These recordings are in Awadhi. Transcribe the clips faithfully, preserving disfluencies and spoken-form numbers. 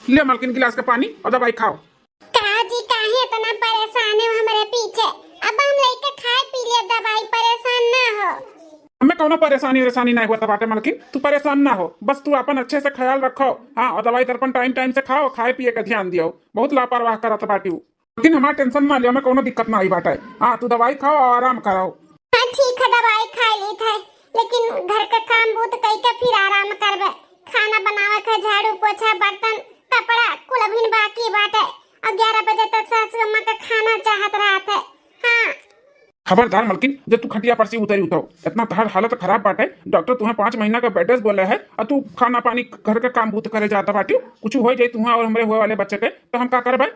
ले मलकिन, गिलास के पानी और दवाई खाओ। का जी, काहे इतना परेशान हो हमरे पीछे? अब हम लइके खाए पी लिए दवाई, परेशान ना हो। हमें कौनो परेशानी वरेशानी नहीं होता बाटे मलकिन, तू परेशान ना हो, बस तू अपन अच्छे से ख्याल रखो। हाँ, और दवाई दर्पण टाइम टाइम से खाओ, खाए पिए का ध्यान दियो, बहुत लापरवाह करत बाटी। लेकिन हमार टेंशन ना लियो, हमें कौनो दिक्कत ना आई बाटे। हाँ, तू दवाई खाओ और आराम कराओ। हाँ ठीक है, दवाई खा ली थे, लेकिन घर का काम बूत कई के फिर आराम करबे। खाना बनावे के, झाड़ू पोछा, बर्तन, कपड़ा, कुल अभिन बाकी बाटे। और ग्यारह बजे तक सासू अम्मा का खाना चाहत रहत है। हाँ। खबरदार मलकिन, जब तू खटिया पर से उतरी उठाओ, इतना तहार हालत खराब बाटे। डॉक्टर तुम्हें पाँच महीना का बेड रेस्ट बोले है और तू खाना पानी, घर का काम बूत करे जाता बाटी। कुछ हो जाए तुम्हें और हमरे हुए वाले बच्चे के, तो हम का करबे?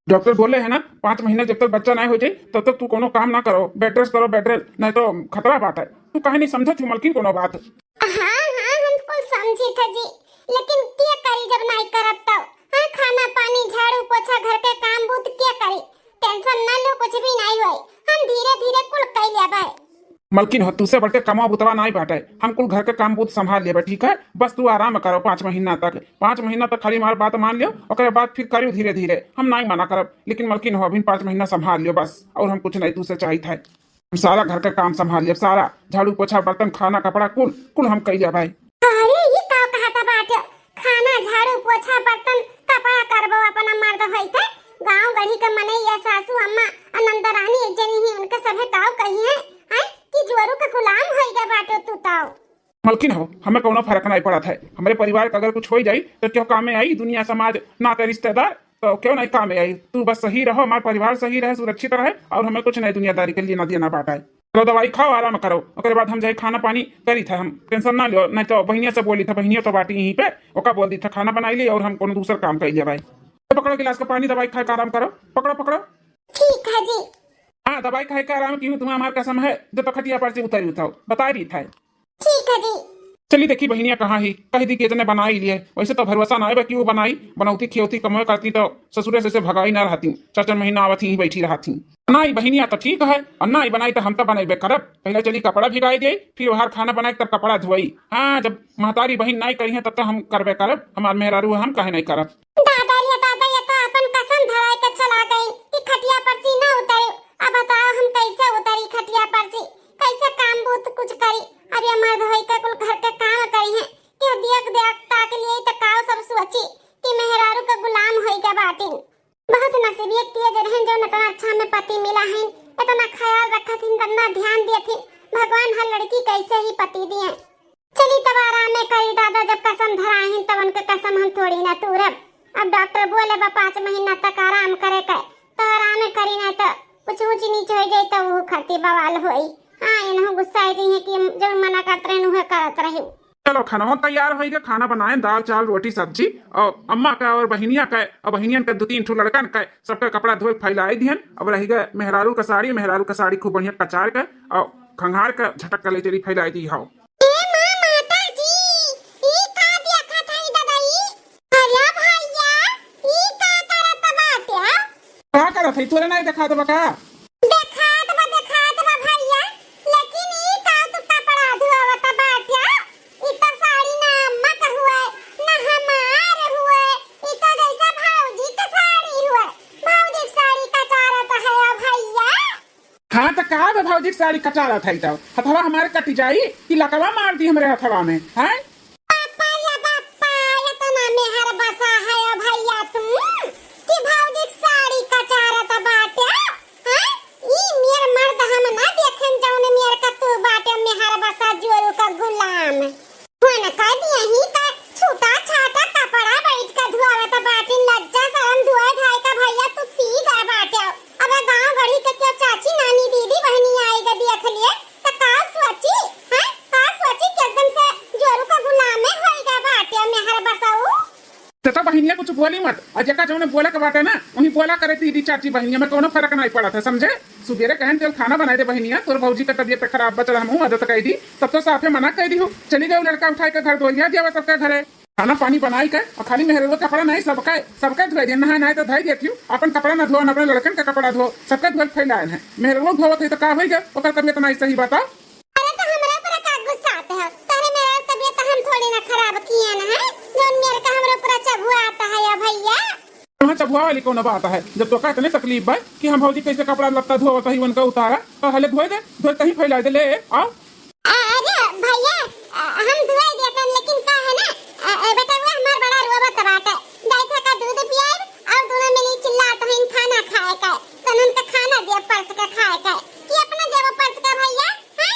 डॉक्टर बोले है ना, पाँच महीना जब तक बच्चा ना हो जाए, तब तक तू कोनो काम ना करो, बेड रेस्ट करो, बेड रेस्ट, नहीं तो खतरा बाटे। तू काहे नहीं समझत हो मलकिन कोनो बात? हाँ, हाँ, हम कुल समझी थे जी, लेकिन क्या करी जब नहीं करब तब? हाँ, खाना पानी, झाड़ू पोछा, घर के काम बूत क्या करी? टेंशन ना लो, कुछ भी नहीं होए, हम धीरे धीरे कुल कई लेबे। मलकिन हो, तुसे बढ़ के कमवा बुतवा नाई बाटे, हम कुल घर के काम बूत संभाल लेबे, ठीक है? बस तू आराम करो पाँच महीना तक, पाँच महीना तक खाली हमार बात मान लियो, ओकरे बाद फिर करियो धीरे धीरे, हम नाई मना करब। लेकिन मलकिन हो, अभी पाँच महीना संभाल लियो बस, और हम कुछ नहीं तुसे चाहित है। हम सारा घर का काम संभाल लेब, सारा झाड़ू पोछा बर्तन खाना कपड़ा कुल, कुल हम कई लेबे। अरे, ये का कहता बाटे? खाना, झाड़ू, पोछा, बर्तन, कपड़ा करबो अपना मर्द होई थे। गाँव गढ़ी के मनई या सासू अम्मा आ नंदरानी एक जनी ही, उनके सभे ताव कही है, हैं, कि जुअरू के गुलाम होई गए बाटे तू ताव। मलकिन हो, हमें कौनो फर्क नहीं पड़त है। हमरे परिवार का अगर कुछ हो जाई तो क्यों काम में आई? दुनिया समाज नाते रिश्तेदार तो क्यों नहीं काम में आई? तू बस सही रहो, हमार परिवार सही रहे, सुरक्षित रहे और हमें कुछ नहीं दुनियादारी के लेना देना बाटे। चलो दवाई खाओ, आराम करो, ओकरे बाद हम जाए खाना पानी करी था। हम टेंशन ना लियो, नहीं तो बहिनिया से बोली था, बहिनिया तो बाटी यहीं पे, ओका बोल दी था खाना बनाई ली और हम कोनो दूसर काम कर लिया भाई। तो पकड़ो गिलास का पानी, दवाई खाए के आराम करो, पकड़ो पकड़ो। ठीक है जी। हाँ, दवाई खाए के आराम की तुम्हें हमार कसम है, जो तो खटिया पर से उतरी उठाओ, बता रही था। ठीक है जी। चली देखी बहिनिया कहाँ ही, कह दी कि इतने बनाई लिए। वैसे तो भरोसा ना आए बा कि वो बनाई, बनौती खियौती कमवे करती तो ससुरे से, से भगाई ना रहती, चार चार महीना आवत ही बैठी रहती। नाई बहिनिया तो ठीक है, और नाई बनाई तो हम तो बनेबे करब। पहले चली कपड़ा भिगाई दे, फिर बाहर खाना बनाए तब कपड़ा धोई। हाँ, जब महतारी बहिन नाई करी है तब तो हम करबे करब, हमार मेहरारू हम काहे नहीं करब। दादा रे दादा, ये तो अपन कसम धराए के चला गई कि खटिया पर से ना उतरे। अब बताओ हम कैसे उतरी खटिया पर से, कैसे काम बूत कुछ करी? अब ये मर्द होई के कुल घर के काम करी है, क्यों दियक दियक ताक लिए तो काव सब सोची कि मेहरारू के गुलाम होई के बाटिन। बहुत नसीबियत किए जे रहन जो इतना अच्छा में पति मिला है, इतना ख्याल रखत हिन, इतना ध्यान दिए थे। भगवान हर लड़की कैसे ही पति दिए। चली तब आरामे करी दादा, जब कसम धराए हैं तब उनके कसम हम थोड़ी ना तूरब। अब डॉक्टर बोले बा पाँच महीना तक आराम करे के, तो आरामे करी, ना तो कुछ ऊंच नीच हो जाए तो वो खातिर बवाल होई। हाँ, इन्हों गुस्सा आई रही है कि हम जब मना करते रहे, उहे करत रही। चलो खाना तैयार हो गया, खाना बनाए, दाल चावल रोटी सब्जी, और अम्मा का और बहिनिया का और बहिनियन के दो तीन ठो लड़कन का सबका कपड़ा धोए फैलाई दिहन। अब रह गए मेहरारू का साड़ी, मेहरारू का साड़ी खूब बढ़िया कचार के और खंगार के झटक के ले चली फैलाई दी हो। ए माँ, माता जी, ई का देखत हई ददई? अरे भैया, ई का करत बाटे? का करत हई? तोरे नहीं देखात बा का? देखात बा, देखात बा भैया, लेकिन ई का तू कपड़ा धोवत बाटे? ई तो साड़ी ना अम्मा का हुए, ना हमार हुए, ई तो जैसे भौजी के साड़ी हुए। भौजी के साड़ी कचारत है भैया। हाँ, तो का बे भौजी के साड़ी कचारत है, तो हथवा हमारे कट जाई कि लकवा मार दी हमरे हथवा में, हैं? बापा रे बापा, इतना मेहर बसा है ओ भैया तुम कि भौजी के साड़ी कचारत बाटे, हैं? ई मेर मर्द हम ना देखेन जौन मेर का तू बाटे मेहर बसा जोरू का गुलाम। फोन कर दिया ही का छूटा छाटा कपड़ा बैठ का धुआवत बाटी, लज्जा शरम धुआए धाए का भैया तू पी गए बाटे। अब गाँव गढ़ी के क्यों चाची नानी दीदी बहनी आई गा देख लिए तो का सोची, हैं? का सोची कि एकदम से जोरू का गुलाम में होई गा बाटे मेहर बसाऊ। तो, तो बहिनिया कुछ बोली मत, और जेका जौन बोले के बाटे ना, वही बोला करे दीदी चाची बहिनिया में कोनो फर्क नहीं पड़त है, समझे? सुबेरे कहन चल खाना बनाए दे बहिनिया, तोर भौजी का तबियत खराब बचल, हमहू मदद कर दी, तब तो साफे मना कर दी हो। चली गए लड़का उठाए के घर डोलिया दिया सबके घरे। खाना पानी बनाई के और खाली मेहररुआ कपड़ा नहीं, सबका, सबका धोए दे, नहाए नहाए तो धोए देती हूँ, अपन कपड़ा ना धो, ना अपने लड़कन का कपड़ा धो, सबका धोए फैलाए हैं। मेहररुआ धोवत है तो का होई गया, ओकर तबियत नहीं सही बताओ। अरे तो हमरा ऊपर का गुस्सा आता है? तोहरे मेरा तबियत हम थोड़ी ना खराब किए ना है, जौन मेरे का हमरा ऊपर चबुआ आता है या भाई। वहाँ चबुआ वाली कौन बात है? जब तोका इतने तकलीफ बा कि हम भौजी कैसे कपड़ा लत्ता धोवत ही, उनका उतारा, तो हले धोए दे, धोए तहीं फैला दे, ले आओ। अरे भैया, हम धोए देतन, लेकिन का है ना, बेटवा हमार बड़ा रोवत बाटे। जाइत है का दूध पियाइब और दोनों मिली चिल्लात हैं खाना खाए का, तो उनका खाना दिया परस के खाए का, कि अपना देवा परस के भैया, हैं?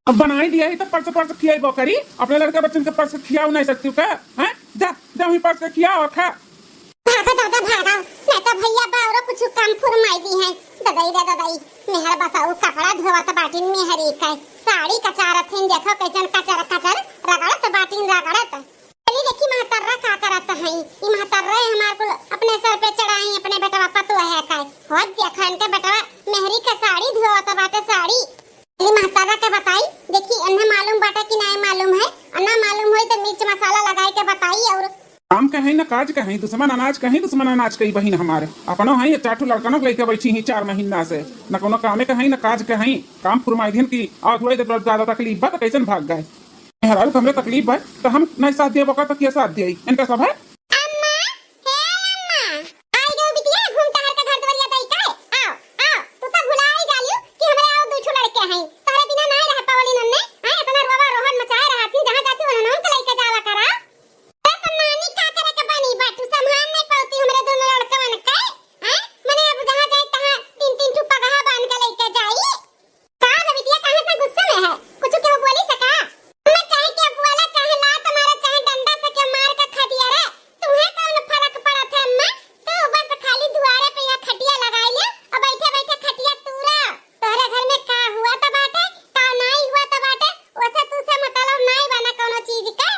अब बनाई दिया ही तो परस परस खियाई बकरी, अपने लड़का बच्चन के परस के खियाऊ नहीं सकती का? हैं? जा, जा वहीं परस के खियाओ और खा। भागा दादा भागा, नहीं तो भैया बावरो कुछ काम फुरमाई दी है। ददाई रे ददाई, मेहर बसाऊ कपड़ा धोवत बाटिन मेहरी के, साड़ी कचारत हिन, देखो कैसन कचर कचर रगड़त बाटिन रगड़त। चली देखी महतर्रा का करत है, ई महतर्रा हमार कुल अपने सर पे चढ़ाई, अपने बेटवा पतोह है का। होत देखा इनके बेटवा मेहरी के साड़ी धोवत बाटे साड़ी। चली महतर्रा के बताई, देखी इन्हें मालूम बाटे कि नहीं मालूम है, और ना मालूम होई तो मिर्च मसाला लगाई के बताई। और काम कहीं न काज कहीं, दुश्मन अनाज कहीं, दुश्मन अनाज कहीं बहिन हमारे। अपनो हैं, ये चार ठो लड़कनों के लेके बैठी ही चार महीना से। न कोनो कामे कहीं, न काज कहीं। काम फुरमाई दिन की, और थोड़ी देर ज्यादा तकलीफ बा, तो कैसन भाग गए? मेहरारू के हमरे तकलीफ बा, तो हम नहीं साथ दिए, ओकर तो के साथ दिए? इनका सब है। अम्मा, हे अम्मा, आई गयो बिटिया, घूम टहर के घर दुआरिया दई का। आओ, आओ, तू तो भुला ही जालियो कि हमरे आओ दू ठो लड़के हैं। तोहरे बिना नहीं रह पावली नन्ने। हाँ, इतना रोवा रोहन मचाए रहती, जहाँ जाती वहाँ नाम के लेके जावा करा। अरे तो नानी का करे के बनी बाटू, संभाल नहीं पावती हमरे दोनों लड़कवन के, हैं? मने अब जहाँ जाए तहाँ तीन तीन ठू पगहा बांध के लेके जाई। का रे बिटिया, काहे इतना गुस्सा में है? कुछ केहू बोली सका? हमें चाहे के बोला, चाहे लात मारे, चाहे डंडा से के मार के खा दिया रे, तुम्हें कौन फर्क पड़त है अम्मा? तू बस खाली दुआरे पे या खटिया लगाई ले और बैठे बैठे खटिया तूरा। तोहरे घर में का हुआ त बाटे, का नाई हुआ त बाटे, वैसे तू से मतलब नाई बना कोनो चीज के।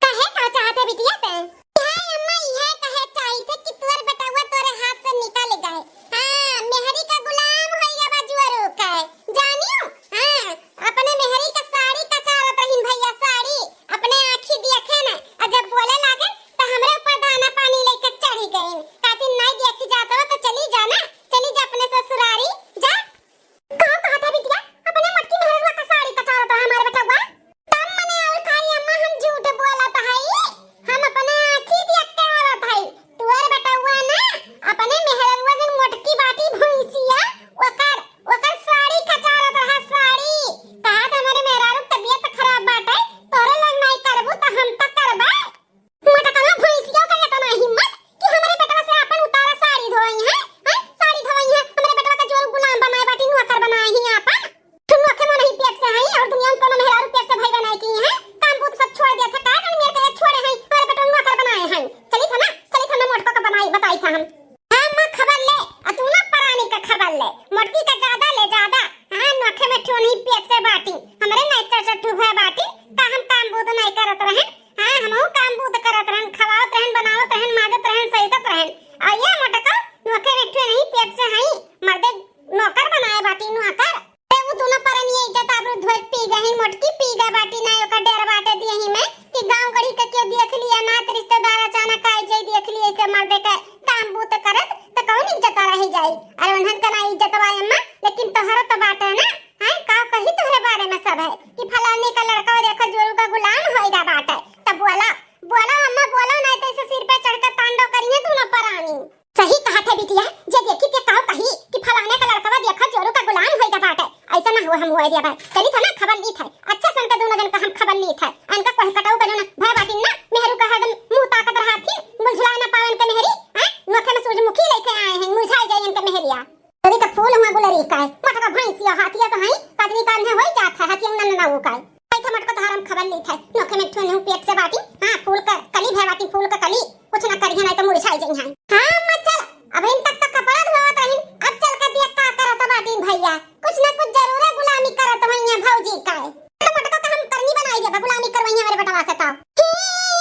कहे का चाहत है बिटिया ते? हाय अम्मा, यह कहे चाहित है कि तोर बेटवा तोरे हाथ से निकल गए। हाँ, मेहरी का गुलाम होइगा बा जुअरू का। जानियो? हाँ, अपने मेहरी का साड़ी कचारत रहिन भैया, साड़ी। अपने आँखी देखे न, और जब बोले लागे तो हमरे ऊपर दाना पानी लेके चढ़ी गई। कातिन नहीं देखी जात हो तो चली जाना, चली जा अपने ससुरारी, जा। का कहत है बिटिया? अपने मोटकी मेहररुआ का साड़ी कचारत रहा हमार बेटवा। तब मने और खाई अम्मा हम झूठ बोलत हई, हम अपने आँखी देख के आवत हई। तुअर बेटवा ना अपने मेहररुआ जन मोटकी बाटी भैंसिया, ओकर, ओकर साड़ी कचारत रहा साड़ी। कहत हमरे मेहरारू के तबियत खराब बाटे, तोरे लोग नाई करबू त हम त करबे। मोटकवा भैंसियो के इतना हिम्मत कि हमरे बेटवा से आपन उतारा साड़ी धोई है, हैं? साड़ी धोई है, हमरे बेटवा के जोर गुलाम बनाए बाटी, नौकर बनाए ही आपन। तुम नौकर में नहीं पेट से हैं और दुनिया में कोनो मेहरारू पेट से भाई बनाए की हैं? काम बूत सब छोड़ दिया था, का जाने मेरे के छोड़े हैं, हमरे बेटवा नौकर बनाए हैं। चली था ना, चली था ना मोटको का बनाई, बताई था हम। हाँ, अम्मा खबर ले, आ तू ना परानी का खबर ले, मोटकी का ज्यादा ले ज्यादा। हाँ, नौखे में ठो नहीं पेट से बाटी, हमरे नहीं चर चर ठो भय बाटी, का हम काम बूत नहीं करत रहे। हाँ, हमहू काम बूत करत रहन, खवावत रहन, बनावत रहन, माजत रहन, सहितत रहन। और ये मोटका नौकर एक ठो नहीं, पेट से हई, मर्दे नौकर बनाए बाटी, नौकर। ते उ दोनों परनिये इज्जत आबरू धोए पी गए हैं, मोटकी पी गए बाटी, ना ओकर डर बाटे दिए ही में कि गाँव गढ़ी के केहू देख लिया, नात रिश्तेदार अचानक आए जाए देख लिया, ऐसे मर्दे के काम बूत करत तो कौन इज्जत रह जाई? अरे उन्हन का ना इज्जत बा अम्मा, लेकिन तोहरा तो बाटे ना। हैं, का कही तोहरे बारे में सब है कि फलानी का लड़का देखो जोरू का गुलाम होइगा बाटे। तब बोला, बोला अम्मा, बोला, नहीं तो ऐसे सिर पे चढ़ के तांडव करिए दोनों परानी। सही कहा थे बिटिया, जे देखी ते का कही कि फलाने का लड़कवा देखो जोरू का गुलाम होइगा बाटे। ऐसा ना हुआ हम हुआ दिया बात। चली था ना खबर ली था, अच्छा सन के दोनों जन का हम खबर ली था। इनका कोई कटाऊ का जो ना भय बाटिन ना, मेहरू का हरदम मुंह ताकत रहा थी, मुलझुला ना पावन के मेहरी, हैं? नोखे में सूरजमुखी लेके आए हैं, मुरझाई जाए इनके मेहरिया। अरे तो फूल हुआ गुलरी का है, मटका भैंसिया हाथिया तो है, कजरी का अन्हे होई जात है, हाथिया नन ना वो का है। आई था मटका तोहार हम खबर ली था, नोखे में ठुन हूँ पेट से बाटी, हाँ फूल का कली भय बाटी, फूल का कली, कुछ ना करिए नहीं तो मुरझाई जाई हैं। हाँ अम्मा चल, अब इन तक तो कपड़ा धोवत रहिन, अब चल के देख का करत बाटी भैया, कुछ ना कुछ जरूर गुलामी करत होइए भौजी का है। तो मटका का हम करनी बनाई देबा, गुलामी करवाई हमारे बेटवा से तो। हे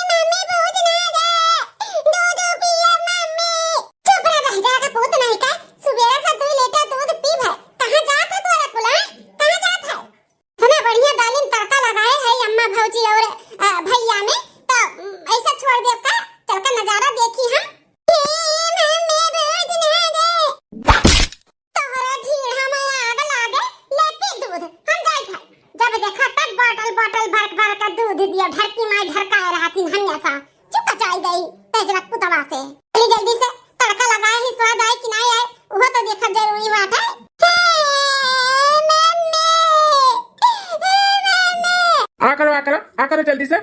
मम्मी भूत ना दे, दूध पिया मम्मी। चुप रह, बहरा का पूत नहीं का, सुबेरा से दो लीटर दूध पीब है। कहाँ जात है तोरा कुल, हैं? कहाँ जात है? इतना बढ़िया दालिम तड़का लगाए है अम्मा भौजी और, अ, भैया में, तो, उम, ऐसा छोड़ देब का? चल के नजारा देखी हम। हे मम्मी भूत ना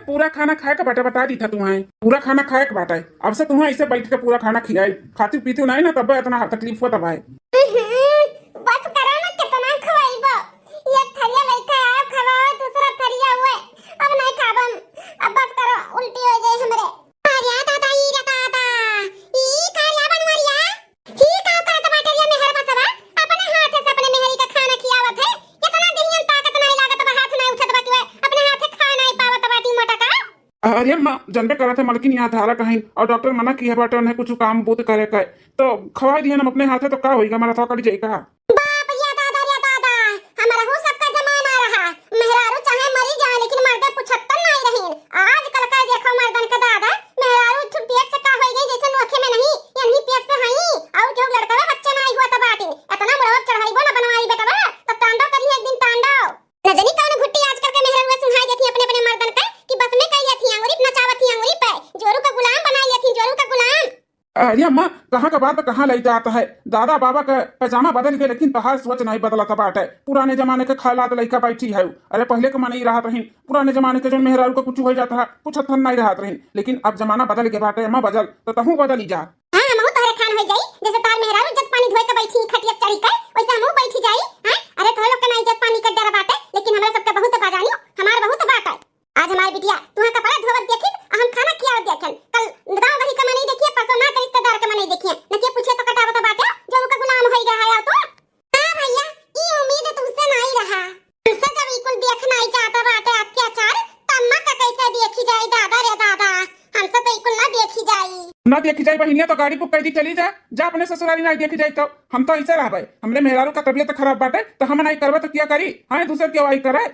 पूरा खाना खाए के बाटे, बता दी था तुम्हें, पूरा खाना खाए के बाटे। अब से तुम्हें ऐसे बैठ के पूरा खाना खियाई, खाती पीती नहीं ना, तब इतना तकलीफ हुआ तब आए। बस करो ना, कितना खवाइबो? एक थरिया लइके आयो, खवाओ, दूसरा थरिया हुए, अब नहीं खाबम, अब बस करो, उल्टी हो गई हमरे। अरे दादा, ई रे दादा, ई का रे बनवरिया? ई का करत बाटे रे मेहर बसवा? अपने हाथे से अपने मेहरी का खाना खियावत है। इतना देहियन ताकत नहीं लागत बा, हाथ नहीं उठत बा कि वह अपने हाथे खा नहीं पावत बाटी मोटा का। अरे माँ, जनबे करत है मलकिन यहाँ धारा कहीं और डॉक्टर मना किया बाटे उन्हें कुछ काम बूत करे का, तो खवाई दिहन हम अपने हाथे, तो का होइगा, हमारा थोड़ा कट जाई का? बाप रे दादा रे दादा, हमारा हो सबका जमाना रहा, मेहरारू चाहे मरी जाए लेकिन मर्दे पुछत्तन नहीं रहीन। आजकल का देखो मर्दन के दादा, मेहरारू ठुटियत से का होई गई जैसे नोखे में नहीं, यही पेट से हई, और क्यों लड़का में बच्चे नहीं हुआ तब बाटिन, इतना मुड़वा चढ़ाई वो ना बनवाई बेटवा, तब तांडव करी एक दिन तांडव। न जानी कौन घुट्टी आजकल के मेहरारू सुनाई देती अपने अपने मर्दन के कि बस में कह लेती अंगुरी नचावती अंगुरी पे, जोरू का गुलाम बना लेती, जोरू का गुलाम। अरे अम्मा, कहाँ का बात कहाँ लई जात है? दादा बाबा का पैजामा बदल गए, लेकिन तोहार सोच नहीं बदलत बाटे। पुराने जमाने के ख्यालात लइका बैठी है। अरे पहले के मनई रहत रहिन, पुराने जमाने के जौन मेहरारू का कुछ हो जात रहा, कुछ हथन नहीं रहत रहिन, लेकिन अब जमाना बदल गए बाटे अम्मा, बदल तो तहूँ बदली जा। हाँ, हमहू तोहरे खान हो जाई, जैसे तोहर मेहरारू इज्जत पानी धोए के बैठी खटिया चढ़ी के, वैसे हमहू बैठी जाई। हाँ, अरे तोहरे लोग के ना इज्जत पानी के डर बाटे, लेकिन हमरा सबके बहुत बाजानी, हमार बहुत बाटे। आज हमार बिटिया तुहाँ कपड़ा धोवत देखित, आ हम खाना खियावत देखन। कल गाँव गली का मनई देखिए, परसों ना के रिश्तेदार का मनई देखिए, न के पूछे तो कटावत बाटे, जो उनका गुलाम होई गया है तू। हाँ भैया, ई उम्मीद तुमसे नहीं रहा। हमसे जब ई कुल देख नहीं जाता बाटे अत्याचार, त अम्मा का कैसे देखी जाई दादा रे दादा, हमसे तो ई कुल ना देखी जाई। ना देखी जाई बहिनिया, तो गाड़ी बुक कर दी, चली जा, जा अपने ससुरारी, नहीं देखी जाई तो। हम तो ऐसे रहबे, हमरे मेहरारू का तबीयत खराब बाटे, तो हम नहीं करबे तो क्या करी? हाँ, दूसर के वाई करे।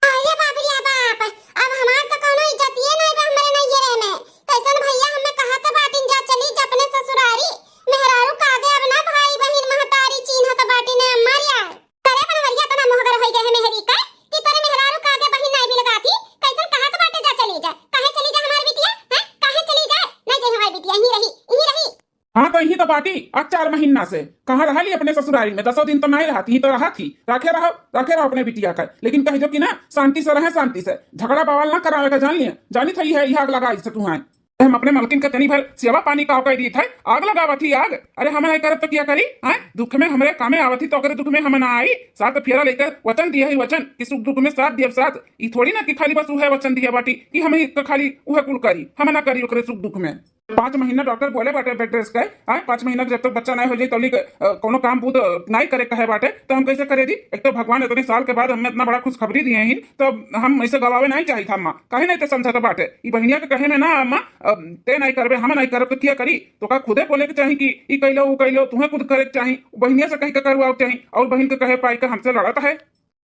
अरे बाप रे बाप, अब हमार तो कौनो इज्जतिये नहीं बा हमरे नैहरे में। कैसन भैया हमें कहत बाटिन जा चली जा अपने ससुरारी। मेहरारू का आगे अब ना भाई बहिन महतारी चीन्हत बाटिन अम्मा रे। करे बनवरिया तना मोहगर होई गए है मेहरी का कि तोरे मेहरारू का आगे बहिन नहीं बिलगाती। कैसन कहत बाटे जा चली जा, काहे चली जा हमार बिटिया, हैं? काहे चली जा? नहीं जाई हमार बिटिया, यहीं रही, यहीं रही। हाँ, तो यही तो बाटी, आज चार महीना से कहाँ रहा ली अपने ससुरारी में, दसों दिन तो नहीं रहती, ही तो रहा थी, रखे रहो, रखे रहो अपने बिटिया का, लेकिन कह दो कि ना, शांति से रहे, शांति से, झगड़ा बवाल ना करावे का, जान लिए, जानी थई है, यह आग लगा इसे तू है। हम अपने मलकिन का तनी भर सेवा पानी का कह दी था, आग लगावा थी आग। अरे हम नहीं करब तो क्या करी, हैं? दुख में हमरे कामे आवत ही तो ओकरे दुख में हम ना आई, साथ फेरा लेकर वचन दिया ही वचन कि सुख दुख में साथ दिया साथ। ई थोड़ी ना कि खाली बस उहे वचन दिया बाटी कि हम ही तो खाली उहे कुल करी, हम ना करी ओकरे सुख दुख में। पाँच महीना डॉक्टर बोले बाटे bed rest के, आए, पाँच महीना के जब तक बच्चा नहीं हो जाई, तौली के, अ, कोनो काम बूत, अ, नहीं करे कहे बाटे, तो हम कैसे करे दी? एक तो भगवान इतने साल के बाद हमें इतना बड़ा खुशखबरी दिए ही, तो हम ऐसे गवावे नहीं चाहिए था माँ, काहे नहीं ते समझत बाटे? ई बहिनिया के कहे में ना अम्मा, अ, ते नहीं करबे, हम नहीं करब, तो क्या करी? तो का खुदे बोले के चाही कि ई कैलो, वो कैलो, तुम्हें खुद करे के चाही, बहिनिया से कह के करवाओ के चाही, और बहिन के कहे पाई के हमसे लड़त है।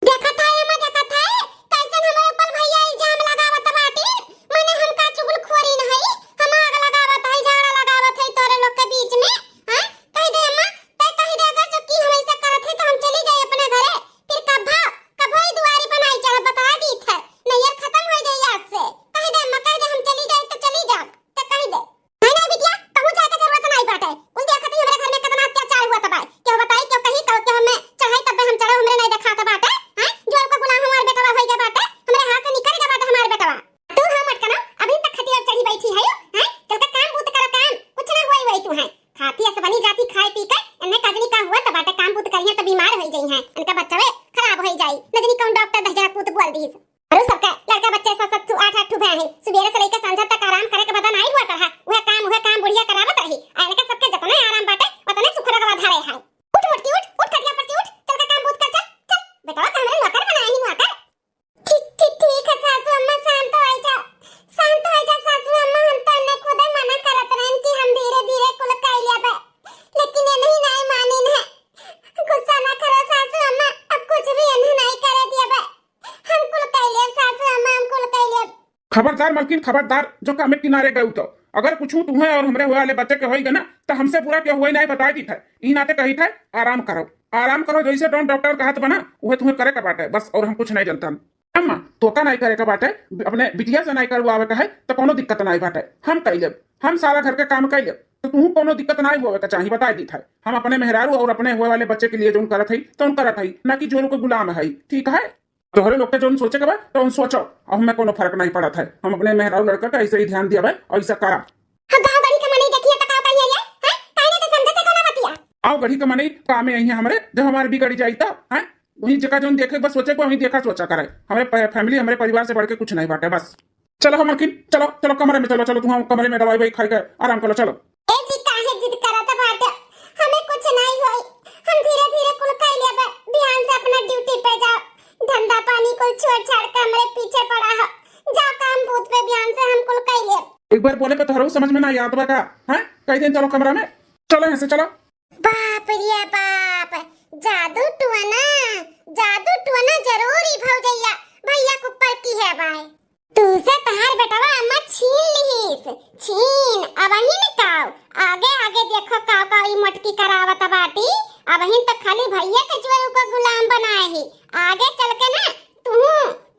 देखत है अम्मा, देखत है, कैसन हमरे ऊपर भैया इल्जाम लगावत बाटिन। मने हम का चुगलखोरी न हई, हम आग लगावत हई, झगड़ा लगावत हई तोरे लोग के बीच में। हाँ, कह दे अम्मा, तै कह दे अगर जो कि हम ऐसा करत है तो हम चली जाई अपने घरे। फिर कभो, कभो ई दुआरी पर नहीं चढ़ब, बता दी थे। नैयर खत्म हो जाई आज से। कह दे अम्मा, कह दे हम चली जाई तो चली जाब, तो कह दे। नहीं, नहीं बिटिया, कहूँ जाए के जरूरत नहीं बाटे। कुल देखत ही हमरे घर में कितना अत्याचार हुआ तबाय। केहू बताई, केहू कही, केहू, केहू हमें चढ़ाई तब हम चढ़ो, हमरे नहीं देखात बाटे। हैं? जो आपका गुलाम हमार बेटवा होई गया बाटे, हमरे हाथ से निकल गया बाटे हमार बेटवा। तू हम अटकना, अभी तक खटिया चढ़ी बैठी है, हैं? चल के काम बूत करो काम, कुछ ना होई वही तू है। खाती अस बनी जाती खाए पी के, इन्हें कजनी का हुआ तब बाटे काम बूत करिए तो बीमार होई जाई हैं। इनका बच्चा वे खराब होई जाई। न जानी कौन डॉक्टर दहिजरा पूत बोल दीस। अरे सबका लड़का बच्चे सात सात ठू, आठ आठ ठू भए हैं। सुबेरे से लेके सांझ तक आराम करे के बदन आई हुआ रहा। वह काम, वह काम बुढ़िया करावत रही। आ इनके सबके जतने आराम बाटे, उतने सुख रगवा धरे है। उठ मोटकी उठ, उठ खटिया पर से उठ, चल के काम बूत कर, चल, चल। बेटवा तो हमरे नौकर बनाए ही नौकर। ठीक, ठीक, ठीक है सासू अम्मा, शांत हो जा, शांत हो जा सासू अम्मा, हम तो इन्हें खुदे मना करत रहन कि हम धीरे धीरे कुल कर लेबे, लेकिन ये नहीं, नहीं मानिन है। गुस्सा ना करो सासू अम्मा, अब कुछ भी इन्हें नहीं करे दिए बे। हम कुल कह लेब सासू अम्मा, हम कुल कह लेब। खबरदार मलकिन, खबरदार, जो कामे किनारे गऊ तो। अगर कुछ तुम्हें और हमरे हुए वाले बच्चे के होई गए ना, तो हमसे बुरा क्यों हुए नहीं बताई दी थे। ई नाते कही थे, आराम करो, आराम करो, जैसे डॉन डॉक्टर कहत बना, उहे तुम्हें करे के बाटे बस, और हम कुछ नहीं जानता। अम्मा, तोका नहीं करे के बाटे, अपने बिटिया से नहीं करवावे के है, तो कोनो दिक्कत नहीं बाटे, हम कह लेब, हम सारा घर के काम कह लेब, तो तुहू कोनो दिक्कत नहीं होवे के चाही, बताई दी थे। हम अपने मेहरारू और अपने हुए वाले बच्चे के लिए जौन करत है, तौन करत है, ना कि जोरू के गुलाम है, ठीक है? तोहरे लोग के जौन सोचे के बा, तौन सोचो, अब हमें कोनो फर्क नहीं पड़त है। हम अपने मेहरारू लड़का का ऐसे ही ध्यान दिया बा, ऐसा करा। हाँ, गाँव गड़ी के मनई देखिए तो का कहिए रे? हैं? काहे नहीं तो समझते कोनो बतिया? आओ गड़ी के मनई कामे आई है हमरे, जब हमारे बिगड़ी जाई तो, हैं? वही जगह जौन देखे बस सोचे को वही देखा सोचा करे। हमरे प-, family, हमरे परिवार से बढ़ के कुछ नहीं बाटे बस। चलो हो मलकिन, चलो, चलो कमरे में चलो, चलो तुम कमरे में दवाई ववाई खाई के आराम करो, चलो। ए जी, काहे जिद करत बाटे? हमें कुछ नहीं होई, हम धीरे धीरे कुल कर लेबे। बिहान से अपना duty पे जाओ, धंधा पानी कुल छोड़ छाड़ के हमरे पीछे पड़ा हो। जाओ काम बूत पे, बिहान से हम कुल कर लेब। एक बार बोले पे तोहरो समझ में ना आवत बा का? हैं? कह देन चलो कमरा में, चलो यहाँ से चलो। बाप रे बाप, जादू टोना, जादू टोना जरूर ई भौजैया भैया के ऊपर किहे बाय। तू से तहार बेटवा अम्मा छीन लिहिस, छीन। अबहिन काव, आगे आगे देखो काव काव ई मोटकी करावत बाटी। अबहिन तो खाली भैया के जुए ऊपर गुलाम बनाए ही, आगे चल के ना तू,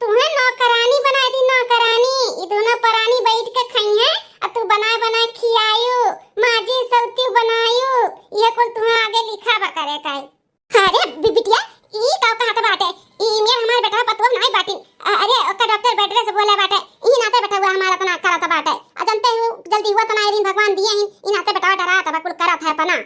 तुहे नौकरानी बनाए दी, नौकरानी। ई दोनों परानी बैठ के खइहें, आ तू बनाए बनाए खियायू, माजी सौती बनायू, ये कुल तुहे आगे लिखा बा करे काई। अरे बि-, बिटिया, ई का कहत बाटे? ई मेर हमार बेटवा पतोह नाई बाटी। अ-, अरे ओकर डॉक्टर बेटरे से बोले बाटे, ई नाते बेटवा हमार इतना करत बाटे। आ जनते हो जल्दी हुआ तो नाई रिन भगवान दिए ही, ई नाते बेटवा डरात बा, कुल करत है अपना।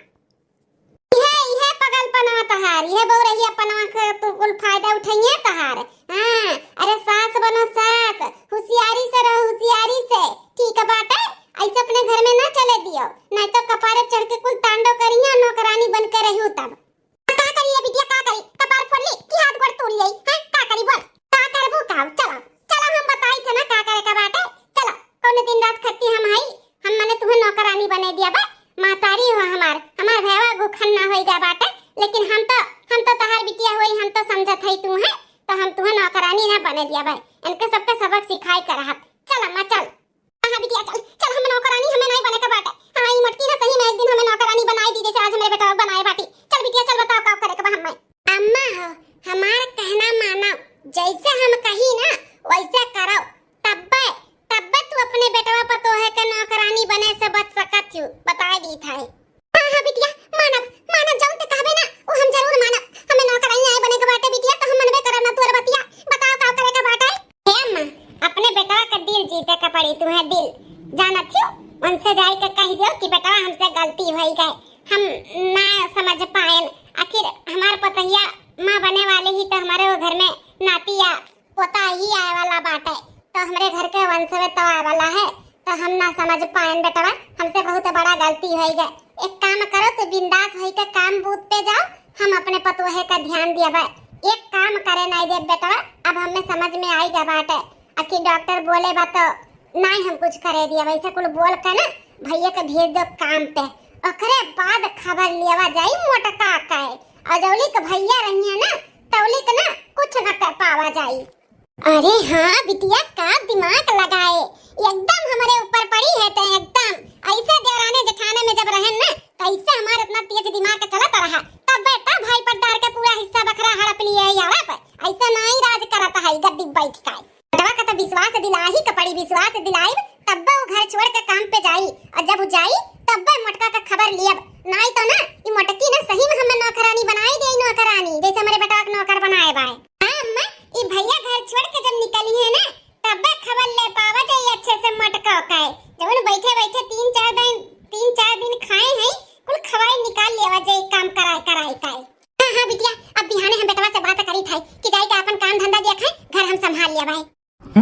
इहे, इहे पगलपनवा तहार, इहे बौरहियापनवा के तू कुल फायदा उठइहे तहार। हाँ, अरे सास बनो सास, हुसियारी से रहो, हुसियारी से। ठीक बाटे, ऐसे अपने घर में ना चले दियो, नहीं तो कपारे चढ़ के कुल तांडव करिहे, नौकरानी बन के रहू तब। का करी ये बिटिया, का करी? कपार फोड़ ली कि हाथ गोड़ तोड़ ली? हैं, का करी बोल? का करबू का? चलो, चलो हम बताई थे ना का करे का बाटे। चलो, कौन दिन रात खट्टी हम हई, हम मने तुहे नौकरानी बने दिया बा, महतारी हो हमार, हमार भैया गोखन ना होई गया बाटे, लेकिन हम तो, हम तो तहार बिटिया होई, हम तो समझत हई तू है, तो हम तुहे नौकरानी ना बने दिया बा, इनके सबके सबक सिखाई कर रहत। चल अम्मा चल। हाँ, हाँ बिटिया चल, चल हम नौकरानी हमें नहीं बने का बाटे। हाँ, ई मोटकी ना सही में एक दिन हमें नौकरानी बनाई दी, जैसे आज हमरे बेटवा बनाए बाटी। चल बिटिया चल, बताओ का करे के बा हमें। अम्मा हो, हमार कहना मानो, जैसे हम कही ना वैसे करो, तब्बे, तब्बे तू अपने बेटवा पतोहे के नौकरानी बने से बच सकत हू, बताए दी था। हाँ, हाँ बिटिया, मानब, मानब, जौन ते कहबे ना, वो हम जरूर मानब। हमें नौकरानी आए बने के बाटे बिटिया, तो हम मनबे करब ना तोर बतिया। बताओ का करे के बाटे? हे अम्मा, अपने बेटवा के दिल जीते के पड़ी तुहे, दिल। जानत हू, उनसे जाए के कह दियो कि बेटवा हमसे गलती होई गए, हम ना समझ पाएन। आखिर हमार पतोहिया माँ बने वाली ही तो हमारे वो घर में नाती या पोता ही आए वाला बाटे, तो हमरे घर के वंश में तो आए वाला है, तो हम ना समझ पाएन बेटवा, हमसे बहुत बड़ा गलती होई गए। एक काम करो, तू बिंदास होई के काम बूत पे जाओ, हम अपने पतोहे का ध्यान दियबे। एक काम करे नहीं देब बेटवा, अब हमें समझ में आई गए बाटे। अखी डॉक्टर बोले बा तो नहीं हम कुछ करे दियबे, ऐसे कुल बोल के ना भैया के भेज दो काम पे, ओकरे बाद खबर लियवा जाई मोटका के। और जौली के भैया रहिए ना, तौली के ना कुछ ना कर पावा जाई। अरे हाँ बिटिया, का दिमाग लगाए, एकदम हमरे ऊपर पड़ी है ते एकदम। ऐसे देवराने जेठाने में जब रहन ना, तो ऐसे हमार इतना तेज दिमाग चलत रहा, तब बेटा भाई पटदार के पूरा हिस्सा बखरा हड़प लिए ही हड़प। ऐसे नाई राज करत है गद्दी बैठ के। बेटवा का तो विश्वास दिलाही के पड़ी, विश्वास दिलाइब, तब्बे वो घर छोड़ के काम पे जाई, और जब वो जाई, तब्बे मोटका का खबर लियब। नाई तो ना, ई मोटकी ना सही में हमें नौकरानी बनाई दे, नौकरानी, जैसे हमरे बेटवा के नौकर बनाए बाए। हाँ अम्मा, ई भैया घर छोड़ के जब निकली है ना, तब्बे खबर ले पावा जाई अच्छे से मोटका का। जवन बैठे बैठे तीन चार दिन, तीन चार दिन खाए हैं, कुल खवाई निकाल लेवा जाई काम कराए कराए का। हाँ, हाँ बिटिया, अब बिहाने हम बेटवा से बात करी था कि जाई के अपन काम धंधा देखा, घर हम संभाल लेवाए।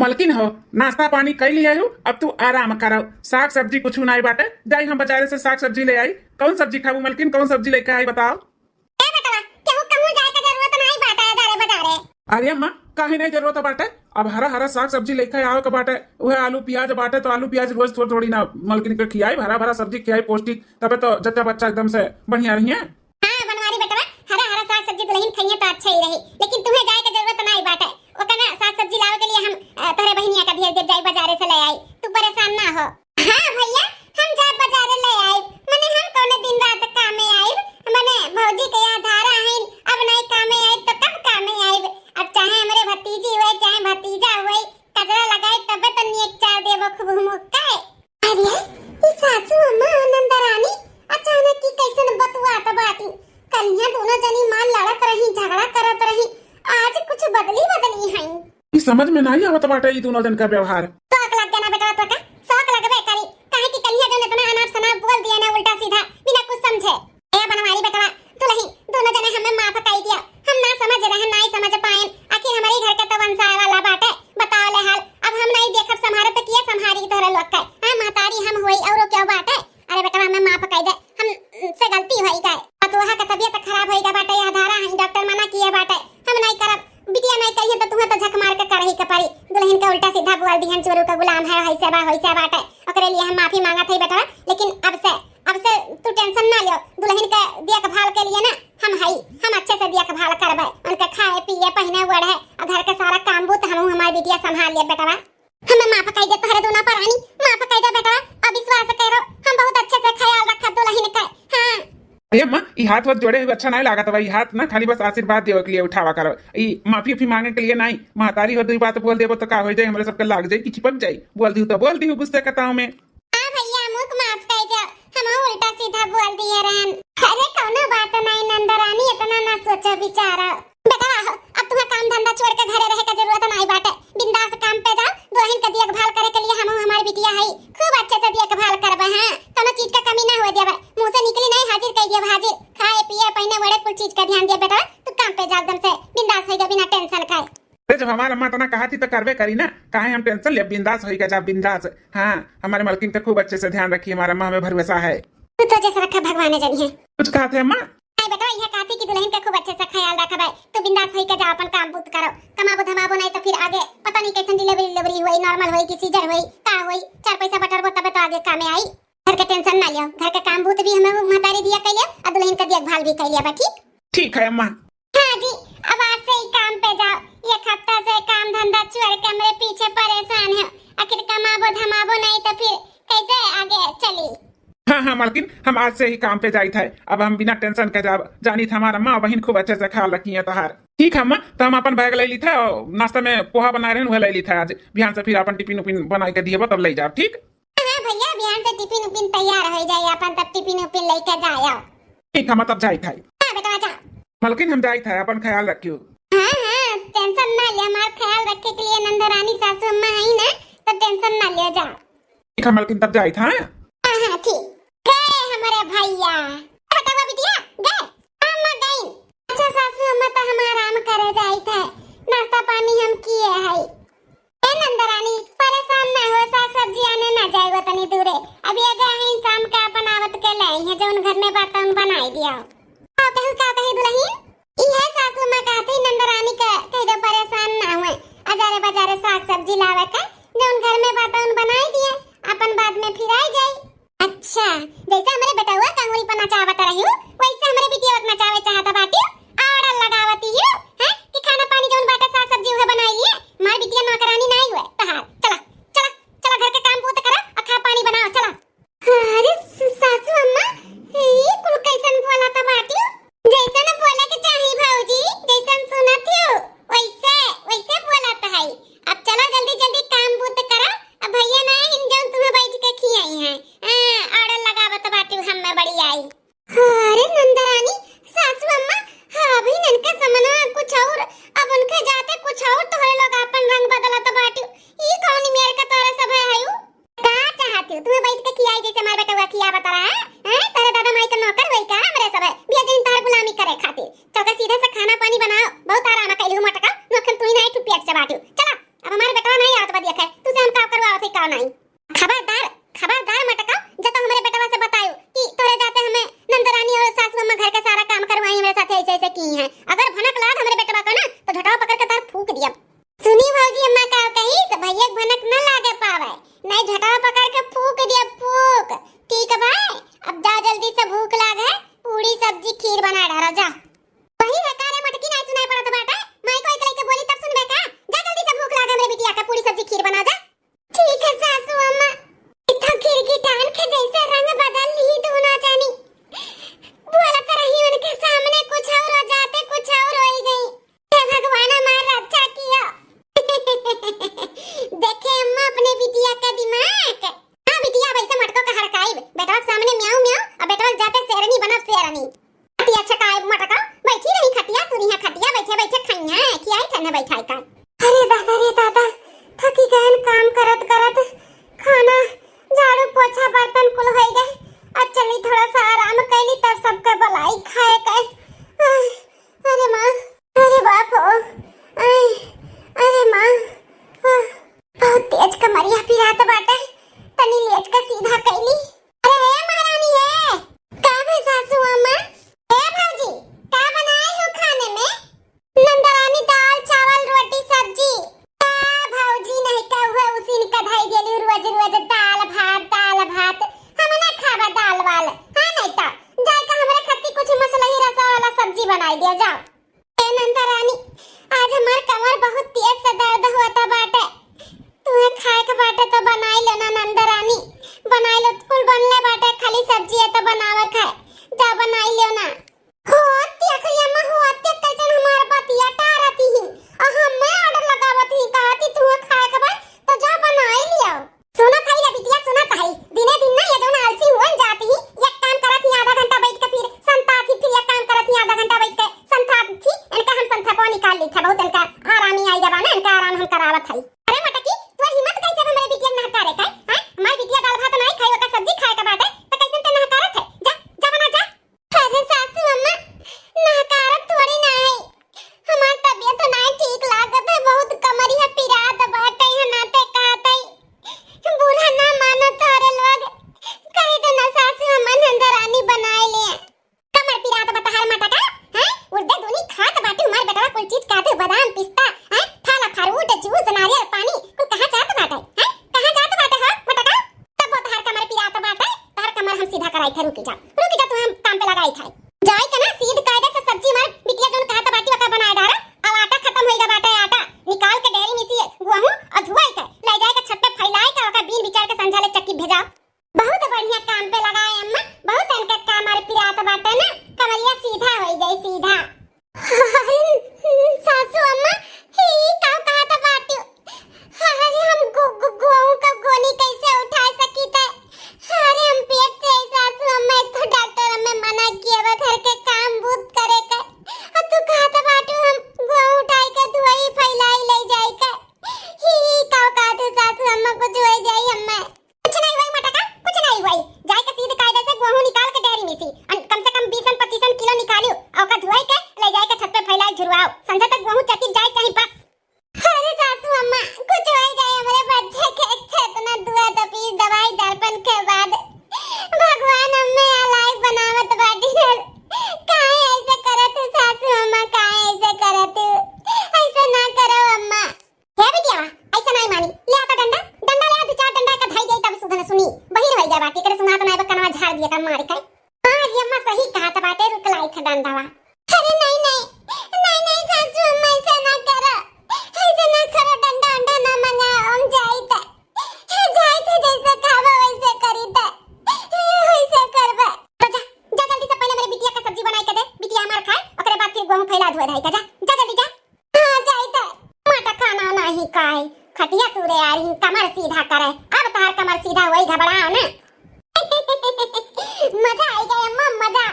मलकिन हो, नाश्ता पानी कई लिया हूँ, अब तू आराम करो। साग सब्जी कुछ नहीं बाटे, जाई हम बाजारे से साग सब्जी ले आई। कौन सब्जी खाबू मलकिन, कौन सब्जी लेके आई बताओ? ए बेटवा, केहू कहूँ जाए के जरूरत नहीं बाटे बाजारे बाजारे। अरे अम्मा, काहे नहीं जरूरत बाटे? अब हरा हरा साग सब्जी लेके आवे के बाटे, उहे आलू प्याज बाटे तो आलू प्याज रोज थोड़ी थोड़ी ना मलकिन के खियाई, हरा भरा सब्जी खियाई पौष्टिक, तबे तो जच्चा बच्चा एकदम से बढ़िया रहिए। हाँ बनवारी बेटवा, हरा हरा साग सब्जी दुल्हन खइहे तो अच्छा ही रही, लेकिन तुम्हें जाए के जरूरत नहीं बाटे। ओकर ना साग सब्जी लावे के लिए हम, अ, तोहरे बहिनिया का भेज देब, जाई बाजारे से ले आई, तू परेशान ना हो। हाँ भैया, हम जाए बाजारे ले आई, मने हम कौने दिन रात कामे आई, मने भौजी के यहाँ धारा है, अब नहीं कामे आई तो कब कामे आई? अब चाहे हमरे भतीजी हुए चाहे भतीजा हुए, कजरा लगाई तबे तो निक चार देबो खूब हुमुक के। अरे, ई सासू अम्मा और नंदरानी अचानक की कैसन बतुआत बाटी? कलिया दोनों जनी माँ लड़त रही, झगड़ा करत रही, आज कुछ बदली बदली है। समझ में नाहीं आवत बाटे ई दुनो जन का व्यवहार। शौक लग गया ना बेटवा तोका, शौक लगबे करी। काहे कि कलिया जौन इतना अनाप शनाप बोल दिया ना, उल्टा सीधा, बिना कुछ समझे। ए बनवारी बेटवा, दुलही, दुनो जने हमें माफ कई दिया। हम ना समझ रहे, नाहीं समझ पाएन। आखिर हमरे घर के तो वंशाए वाला बाटे। बताओ ले हाल, अब हम नाहीं देखब संभारे तो किया संभारी तोहरे लोग के? हाँ, महतारी हम होई, औरो क्या बाटे? अरे बेटवा, हमें माफ कई दे, हमसे गलती होई गए। पतोहा के तबियत खराब होई गए बाटे, यह धारा है, डॉक्टर मना किए बाटे, हम नाहीं करब। बिटिया नाहीं करिए तो तुम्हें तो झक मार के करही के पड़ी। दुलहिन के उल्टा सीधा बोल दिहन, चोरू के गुलाम है, होइसे बा, होइसे बाटे। ओकरे लिए हम माफी मांगत हई बेटवा, लेकिन अब से, अब से तू tension ना लियो। दुलहिन के देखभाल के लिए ना हम हई, हम अच्छे से देखभाल करबे। उनके खाए, पिए, पहिने, ओढ़े, और घर के सारा काम बूत हमहू हमार बिटिया संभाल लिए बेटवा। हमें माफ कई दे तोहरे दूना परानी, माफ कई दे बेटवा। अब विश्वास करो, हम बहुत अच्छे से ख्याल रखब दुलहिन के। हाँ। ए अम्मा, ई हाथ वाथ जोड़े हुए अच्छा नाहीं लागत बा। ई हाथ ना खाली बस आशीर्वाद देवे के लिए उठावा करो। ई माफी उफी मांगे के लिए नाहीं। महतारी हो दुई बात बोल देबो तो का हो जाई, हमरे सबके लाग जाई कि चिपक जाई। बोल दिहू तो बोल दिहू गुस्से के ताव में। हाँ भैया, मुख माफ कई दे, हम उल्टा सीधा बोल दिए रहन। अरे कौनो बात नाहीं नंदरानी, इतना ना सोचो विचारो। बेटा, अब तुम्हें काम धंधा छोड़ के घरे रहे का जरूरत नाहीं बाटे। बिंदास काम पे जाओ, दुलहिन के देखभाल करे के लिए हम हमार बिटिया हई, खूब अच्छे से देखभाल करबे। हाँ, कौनो चीज का कमी ना होए देबे। मुंह से निकली नाहीं, हाजिर कई दिया हाजिर। खाए, पिए, पहिने, ओढ़े, कुल चीज का ध्यान दिया बेटा। तू काम पे जाओ, एकदम से बिंदास होइगा, बिना tension खाए। अरे, जब हमार अम्मा इतना कहा थी तो करबे करी ना, काहे हम tension ले, बिंदास होइगा जा, बिंदास। हाँ, हमारे मलकिन का खूब अच्छे से ध्यान रखी, हमार अम्मा हमें भरोसा है। तू तो जैसे रखा भगवान जनी है। कुछ कहा थे अम्मा? नहीं बेटा, यह कहती कि दुलहिन के खूब अच्छे से ख्याल रखबे। तू बिंदास होई के जा, अपन काम बूत करो, कमाबो धमाबो, नाहीं तो फिर आगे पता नाहीं कैसन delivery, delivery होई, normal होई कि cesarean होई, का होई, चार पैसा बटरबो तबे तो आगे कामे आई। घर के tension ना लियो, घर के काम बूत भी हमें महतारी दिया कैलिया और दुलहिन के देखभाल भी कैलिया बा, ठीक? ठीक है अम्मा। हाँ जी, अब आज से ही काम पे जाओ, एक हफ्ता से काम धंधा छोड़ के हमरे पीछे परेशान है, आखिर कमाबो धमाबो नाहीं तो फिर कैसे आगे चली? हाँ, हाँ, मालकिन, हम आज से ही काम पे जाइत है। अब हम बिना tension के जाब, जानित हमार अम्मा बहिन खूब अच्छे से ख्याल रखी है तोहार। ठीक है अम्मा, तो हम अपन bag ले लीत है और नाश्ता में पोहा बनाए रहन, वह ले लीत है। आज बिहान से फिर अपन tiffin उफिन बनाए के दिए तब ले जाब, ठीक? हाँ, हाँ भैया, बिहान से tiffin उफिन तैयार हो जाए, अपन तब tiffin उफिन लेके जाए। ठीक है, हम तब जाइत है। हाँ बेटा, जा। मालकिन, हम जाइत है, अपन ख्याल रखियो। हाँ, हाँ, tension ना ले, हमार ख्याल रखे के लिए नंदरानी सासू अम्मा है ना, तो tension ना ले, जा। ठीक है मालकिन, तब जाइत है। हाँ, हाँ, ठीक। गए हमारे भैया। हटावा बिटिया, गए। अम्मा गई। अच्छा सासू अम्मा, तो हम आराम करे जाइत है, नाश्ता पानी हम किए है। ए नंदरानी, परेशान ना हो, साग सब्जी आने ना जाए वो तनी दूरे। अब ये गए हैं शाम का अपन आवत के ले आई है, जौन घर में बात हम बनाई दिया। का कहू, का कही दुलहिन? इहे सासू माँ कहती नंदरानी के कह दो परेशान ना हुए, अजारे बजारे साग सब्जी लावे के, जौन घर में बात उन बनाई दिए, अपन बाद में फिर आई जाई। अच्छा, जैसे हमरे बेटवा का अंगुरी पर नचावत रही हूँ, वैसे हमरे बिटिया पर नचावे चाहत बाटी, order लगावती हूँ, हैं, कि खाना पानी जौन बाटे साग सब्जी उहे बनाई लिए, मार बिटिया नौकरानी नाई हुए तहार। चला, चला, चला घर के काम पूत करा, आ खा पानी बनाओ, चला। अरे स-, सासू अम्मा, ई कुल कैसन बोलत बाटियो? जैसन बोले के चाही भौजी, जैसन सुनत हो, वैसे, वैसे बोलत है। अब चलो जल्दी जल्दी काम बूत करो। अब भैया ना आइन जौन तुम्हें बैठ के खियाई हैं। हाँ, order लगावत बाटियो हम्मे बड़ी आई। अरे नंदरानी, सासू अम्मा, हाँ, अभी इनके समनवा कुछ और, अब उनके जाते कुछ और तोहरे लोग आपन रंग बदलत बाटियो। ई कौन मेर का तोहरे सब है, है उ? का चाहती हो? तुम्हें बैठ के खियाई जैसे हमारे बेटवा खियावत रहा है? हैं? तेरे दादा माई के नौकर होई का हमरे सब है? बिया जइन तोहर गुलामी करे खातिर। चौका सीधे से खाना पानी बनाओ। बहुत आराम कैलू मटका। नोखन तू ही नहीं, तू पेट से बाटियो। चला, अब हमारे बेटवा नहीं आवत बा देखे। तू से हम का करवावत है, का नहीं। खबरदार, खबरदार मटका, जा तो हमरे बेटवा से बतायो कि तोरे जाते हमें नंदरानी और सासू अम्मा घर के सारा काम करवाई हमरे साथे ऐसे ऐसे की हैं। अगर भनक लाग हमरे बेटवा को ना, तो झोटावा पकड़ के तार फूंक दिया। सुनी भौजी अम्मा का कही, तो भैया के भनक न लागे पावे, नहीं झोटावा पकड़ के फूंक दिया, फूंक। ठीक बा, अब जा जल्दी से भूख लाग है, पूरी सब्जी खीर बना डालो जा। वही है का रे मटकी, नहीं सुनाई पड़त बाटे? माई को एक लइके बोली तब सुनबे का? जा जल्दी से भूख लाग हमरे बिटिया का, पूरी सब्जी खीर बना जा। ठीक है सासू अम्मा। इतना गिरगिटान के जैसे रंग बदल ली तू ना जानी। बोलत रही उनके सामने कुछ और हो जाते, कुछ और होई गई। हे भगवान हमार रक्षा किया। देखे अम्मा अपने बिटिया का दिमाग। हाँ बिटिया, अब ऐसे मटको का हड़काई। बेटवा के सामने म्याऊ म्याऊ और बेटवा के जाते शेरनी बनब शेरनी। खटिया छकाए मटका, बैठी रही खटिया, तू यहाँ खटिया बैठे बैठे खाई है, खियाई खाने बैठाई का। अरे दादा रे दादा, थकी गयन काम करत करत। खाना, झाड़ू, पोछा, बर्तन कुल होइ गए। अब चली थोड़ा सा आराम कैली, तब सबके बोलाई खाए के। आह, अरे माँ, अरे बाप हो, आह, अरे माँ, आह, बहुत तेज कमरिया पिरात बाटे। तनी लेट के सीधा कैली। अरे हे महारानी हे, का भे सासू अम्मा? ए भौजी, का बनाए हो खाने में? नंदरानी, दाल, चावल, रोटी, सब्जी। का भौजी, नहीं का हुआ, उसी ने कढ़ाई देली, रोज रोज दाल भात, दाल भात। हम ना खाबा दाल वाल। हाँ, नहीं तो जाए का हमरे खातिर कुछ मसलही रसा वाला सब्जी बनाई दियो, जाओ। ए नंदरानी, आज हमार कमर बहुत तेज से दर्द होता बाटे। तुम्हें खाए के बाटे तो बनाई लेना नंदरानी, बनाई लो, कुल बनले बाटे, खाली सब्जी है तो बनावे खाए, जा बनाई लेना। होती अखिया में होती कैसन हमार बतिया टारती ही। आ हमें ऑर्डर लगावत ही, कहती तू खाए के बा तो जा बनाई लियो। सुनत हई रे बिटिया, सुनत हई, दिने दिन ना ये जौन आलसी हुअन जाती ही, एक काम करत ही आधा घंटा बैठ के फिर संतात ही, फिर एक काम करत ही आधा घंटा बैठ के संतात ही, इनका हम संथपो निकाल ली था, बहुत इनका आरामी आई गबा ना, इनका आराम हम करावत हई। अरे मटकी, तू हिम्मत कैसे हमरे बिटिया नहकारे का, हैं? हमारी बिटिया दाल भात नहीं खाई, ओकर सब्जी खाए के बाटे, तो कैसे ते नहकारत है? जा, जा बना जा। अरे सासू अम्मा, नहकारत थोड़ी ना है, हमार तबियत ना ठीक लागत है, बहुत कमरिया पिरात बाटे, है ना ते कहत है। बूढ़ा ना मानत तोहरे लोग, कह दे ना सासू अम्मा नंदरानी बनाए ले। कमर पिरात बा तहार मटका, हैं? उर्दे दूनी खात बाटे हमार बेटवा कुल चीज काजू, बादाम, पिस्ता, हैं? फल, फ्रूट, जूस, नारियल पानी, कुल कहाँ जात बाटे, हैं? कहाँ जात बाटे हो मटका? तब वो तहार कमर पिरात बाटे, तहार कमर हम सीधा कराई थे, रुकी जा, रुकी जा, तू हम काम पे लगाई थे। जाई के ना सीध कायदे से सब्जी हमार बिटिया जौन कहत बाटी ओकर बनाए डारा। अब आटा खत्म होइगा बाटे, आटा निकाल के डेयरी में से गोहूं और धुआई के ले जाए के छत पे फैलाए के ओकर बीन बिचार के संझा ले चक्की भेजाओ। बहुत बढ़िया काम पे लगाए अम्मा, बहुत इनका काम और पिरात बाटे ना, कमरिया सीधा होई जाए सीधा। अरे सासू अम्मा, ई का कहत बाटू? अरे हम गो-, गो-, गोहूं का गोनी कैसे उठा सकी थे? अरे हम पेट से है सासू अम्मा, एक तो डॉक्टर हमें मना किया बा घर के काम बूत करे के। आ तू कहत बाटू हम गोहूं उठाई के धुआई फैलाई ले जाई के। ई का कहत सासू अम्मा, कुछ हो जाई हमें। कुछ नहीं हुई मटका, कुछ नहीं हुई। जाए के सीध कायदे से गोहूं निकाल के डेयरी में से, अन-, कम से कम बीसन पच्चीसन किलो निकालियो, और ओका धुआई के ले जाए के छत पे फैलाए झुरवाओ। संझा तक गोहूं चटी जाए चाहे बस। अरे सासू अम्मा, कुछ हो जाए हमरे बच्चे के, इतना दुआ तपीस दवाई दर्पण के बाद भगवान हमें अलायक बनावत बाटी। काहे ऐसे करत हो सासू अम्मा, काहे ऐसे करत हो? ऐसे ना करो अम्मा। हे बिटिया, ऐसा नहीं मानी। ले आता डंडा, डंडा ले आ, दो चार डंडा का धाई दे, तब सुधन सुनी। बहिर हो गया बाटी, करे सुनात ना, बकनवा झाड़ दिया का मार के। हाँ, ये अम्मा सही कहा था बाटे, रुक लाई था डंडावा। अरे नहीं, नहीं, नहीं, नहीं, सासू अम्मा, ऐसा ना करो, ऐसा ना करो, डंडा, डंडा ना मंगा, हम जाई था, जाई था, जैसे खावा वैसे करी था, वैसे करबे। तो जा, जा जल्दी से पहले मेरे बिटिया का सब्जी बनाई के दे, बिटिया हमार खाए, ओकरे बाद फिर गोहूं फैला धोए धाई का, जा, जा जल्दी जा। हाँ, जाई त। माँ का खाना नहीं खाए, खटिया तूरे आ रही, कमर सीधा करे। अब तार कमर सीधा होई, घबराओ ना। मजा आई गया अम्मा, मजा।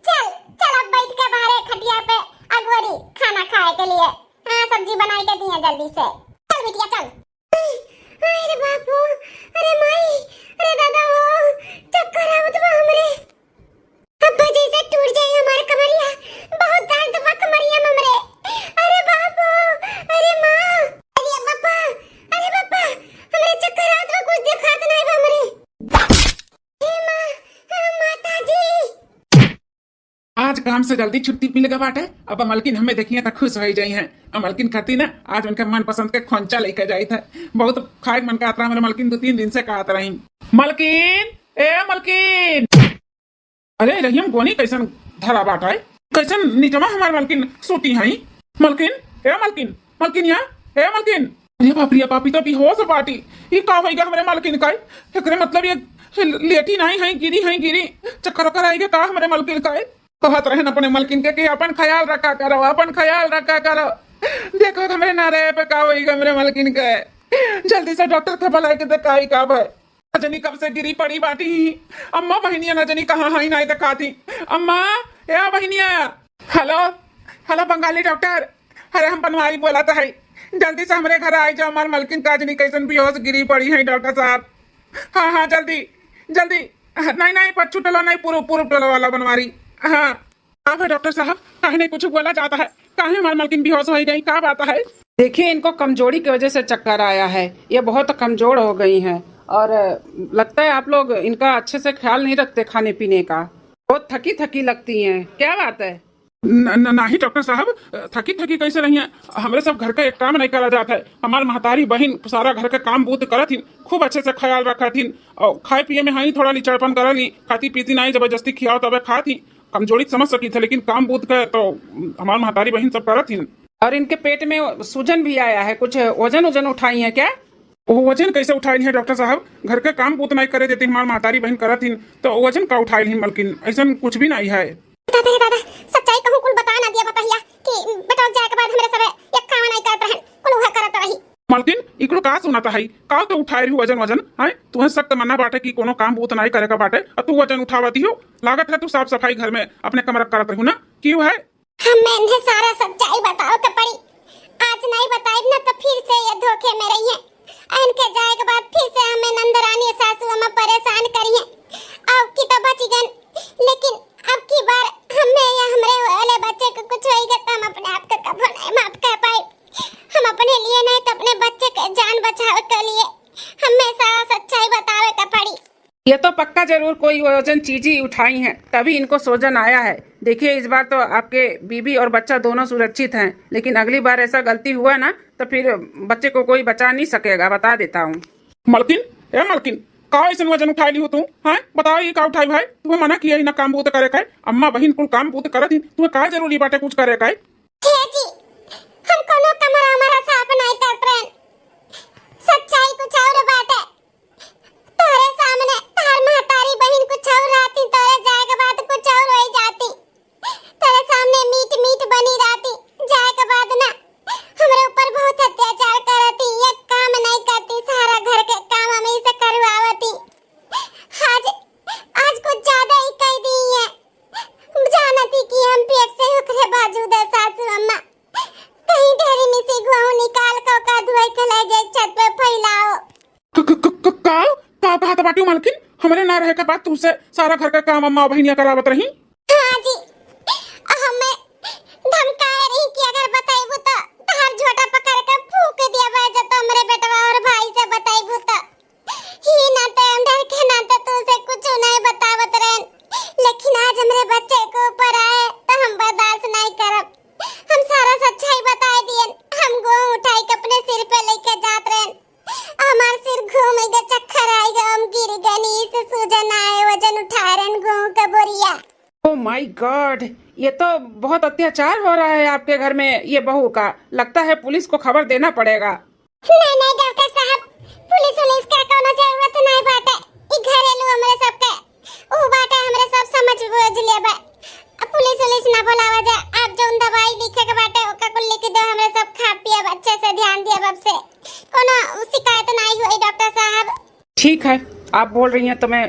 चल, चल अब बैठ के बाहरे खटिया पे अगोरी खाना खाए के लिए। हाँ, सब्जी बनाई के दिए जल्दी से। चल बिटिया, चल। अरे बाप हो, अरे माई, अरे दादा हो, चक्कर आवत बा हमरे। अब्बा जैसे टूट जाए हमार कमरिया, बहुत दर्द बा कमरिया में हमरे। अरे बाप हो, अरे माँ, अरे बापा, अरे बापा, हमरे चक्कर आवत बा, कुछ देखात नहीं बा हमरे। हे माँ, माता जी। आज काम से जल्दी छुट्टी मिल गवा बाटे। अब मलकिन हमें देखिए त खुश हो जाई हैं। अब मलकिन खाती ना आज उनका मनपसंद के खोंचा लेके जाई था। बहुत खाए के मन कहत रहा हमरे मलकिन, दो तीन दिन से कहत रही। मलकिन, ए मलकिन। अरे रहियम गोनी कैसन धरा बाटा है, कैसन निजमा हमार मलकिन सूती है। मलकिन, ए मलकिन, मलकिन या, ए मलकिन। अरे बाप रे बाप, ई तो बेहोश बाटी। ई का होइगा हमरे मलकिन का? एकरे मतलब ये लेटी नहीं है, गिरी है, गिरी। चक्कर ओक्कर आइगा का हमरे मलकिन का? कहत रहन अपने मलकिन के कि अपन ख्याल रखा करो, अपन ख्याल रखा करो। देखो हमरे नारे पे का होइगा हमरे मलकिन का। जल्दी से डॉक्टर के बुलाए के देखाई का भाई। न जनी कब से गिरी पड़ी बाटी। अम्मा बहिनिया न जनी कहाँ हई, नाई देखाती। अम्मा, ए बहिनिया। हेलो, हेलो बंगाली डॉक्टर। अरे हम बनवारी बोलत हई। जल्दी से हमरे घर आई जाओ, हमार मलकिन का जनी कैसन बेहोश गिरी पड़ी है डॉक्टर साहब। हाँ, हाँ, जल्दी, जल्दी। नहीं, नहीं, पच्छू टोला नहीं, पूरब, पूरब टोला वाला बनवारी। हाँ। का है डॉक्टर साहब, काहे नहीं कुछ बोला जाता है? काहे हमार मलकिन बेहोश हो गई, का बात है? देखिए, इनको कमजोरी की वजह से चक्कर आया है, ये बहुत कमजोर हो गई हैं और लगता है आप लोग इनका अच्छे से ख्याल नहीं रखते खाने पीने का, बहुत थकी थकी लगती हैं, क्या बात है? न, न, नहीं डॉक्टर साहब, थकी थकी कैसे रही हैं? हमरे सब घर का एक काम नहीं करा जात है। हमार महतारी बहिन सारा घर का काम बूत करत हिन, खूब अच्छे से ख्याल रखत हिन और खाए पिए में हाई थोड़ा लिचड़पन करत ही, खाती पीती नहीं, जबरदस्ती खियाओ तबे खात ही। कमजोरी समझ सकी थे, लेकिन काम बूत का तो हमार महतारी बहिन सब करत हिन। और इनके पेट में सूजन भी आया है, कुछ वजन वजन उठाई है क्या? वो वजन कैसे उठाई है डॉक्टर साहब? घर के काम बूत नहीं करे देती हमार महतारी बहिन करत हिन, तो वजन का उठाई ही मलकिन? ऐसा कुछ भी नहीं है। दादा रे दादा, सच्चाई कहूँ कुल बता ना दिया बताइया कि बेटा जाए के बाद हमरे सबे एक काम नहीं करत रहन, कुल उहे करत रही। मलकिन, इकलो का सुनाता है? का तो उठाए रही वजन वजन, हैं? तुहे सख्त मना बाटे कि कोनो काम बूत नहीं करे का बाटे, और तू वजन उठावती हो। लागत है तू साफ सफाई घर में अपने कमरा करत रहू ना, क्यों है? हमें इन्हें सारा सच्चाई बतावे के पड़ी। आज नहीं बताइब ना तो फिर से ये धोखे में रही है। इनके जाए के बाद फिर से हमें नंदरानी सासू अम्मा परेशान करी है। अब की तो बच गन, लेकिन अब की बार हमें या हमरे वाले बच्चे को कुछ होई गया तो हम अपने आप को कबो नहीं माफ कर पाए। हम अपने लिए नहीं तो अपने बच्चे के जान बचावे के लिए हमें सारा सच्चाई बतावे के पड़ी। ये तो पक्का जरूर कोई वजन चीज ही उठाई है, तभी इनको सोजन आया है। देखिए, इस बार तो आपके बीबी और बच्चा दोनों सुरक्षित हैं, लेकिन अगली बार ऐसा गलती हुआ ना तो फिर बच्चे को कोई बचा नहीं सकेगा, बता देता हूँ। मलकिन, ए मलकिन, का ऐसन वजन उठाई ली हो तू? हैं, बताओ, ये का उठाई भाई? तुम्हें मना किया ही ना काम बूत करे का। अम्मा बहिन कुल काम बूत करत ही, तुम्हें का जरूरी बाटे कुछ करे का? हे जी, हम कोनो कमरा उमरा साफ नहीं करत रहन। सच्चाई कुछ और बाटे। तोरे सामने तोहर महतारी बहिन कुछ और रहती, तोरे जाए के बाद कुछ और होई जाती। तोरे सामने मीठ मीठ बनी रहती, जाए के बाद ना हमरे ऊपर बहुत अत्याचार करती, एक काम नहीं करती, सारा घर के काम हम ही से करवावती। आज, आज कुछ ज्यादा ही कह दी है। जानती कि हम पेट से ओकरे बावजूद है सासू अम्मा। कहीं ढेरी में से गेहूं निकाल के ओका धोए के ले जाए छत पे फैलाओ। क-, क-, क-, क-, का? का कहत बाटियो मलकिन? हमरे ना रहे के बाद तुमसे सारा घर का काम अम्मा बहिनिया करावत रही? हाँ जी, हमें धमकाए रही कि अगर बताइबू तो तहार झोटा पकड़ के फूंक दिया बा, जब तो हमरे बेटवा और भाई से बताइबू तो। ही ना तो हम डर के ना तो तुमसे कुछ नहीं बतावत रहन, लेकिन आज हमरे बच्चे के ऊपर आए तो हम बर्दाश्त नहीं करब। हम सारा सच्चाई बताए दियन। हम गेहूं उठाई के अपने सिर पे लेके जात रहन, हमार सिर घूम गया, चक्कर आए गया, हम गिर गनी, से सूजन आए, वजन उठा रहन गेहूं का बोरिया। Oh my God, ये तो बहुत अत्याचार हो रहा है आपके घर में ये बहू का। लगता है पुलिस को खबर देना पड़ेगा। नहीं, नहीं डॉक्टर साहब, पुलिस उलिस का कोनो जरूरत नहीं बाटे। ई घरेलू हमरे सबके ऊ बाटे, हमरे सब समझ बूझ लेबे। अब पुलिस उलिस ना बुलावा जाए। आप जौन दवाई लिखे के बाटे ओका कुल लिख दो, हमरे सब खा पियब, अच्छे से ध्यान दियब। अब से कोनो शिकायत नहीं हुई डॉक्टर साहब। ठीक है, आप बोल रही हैं तो मैं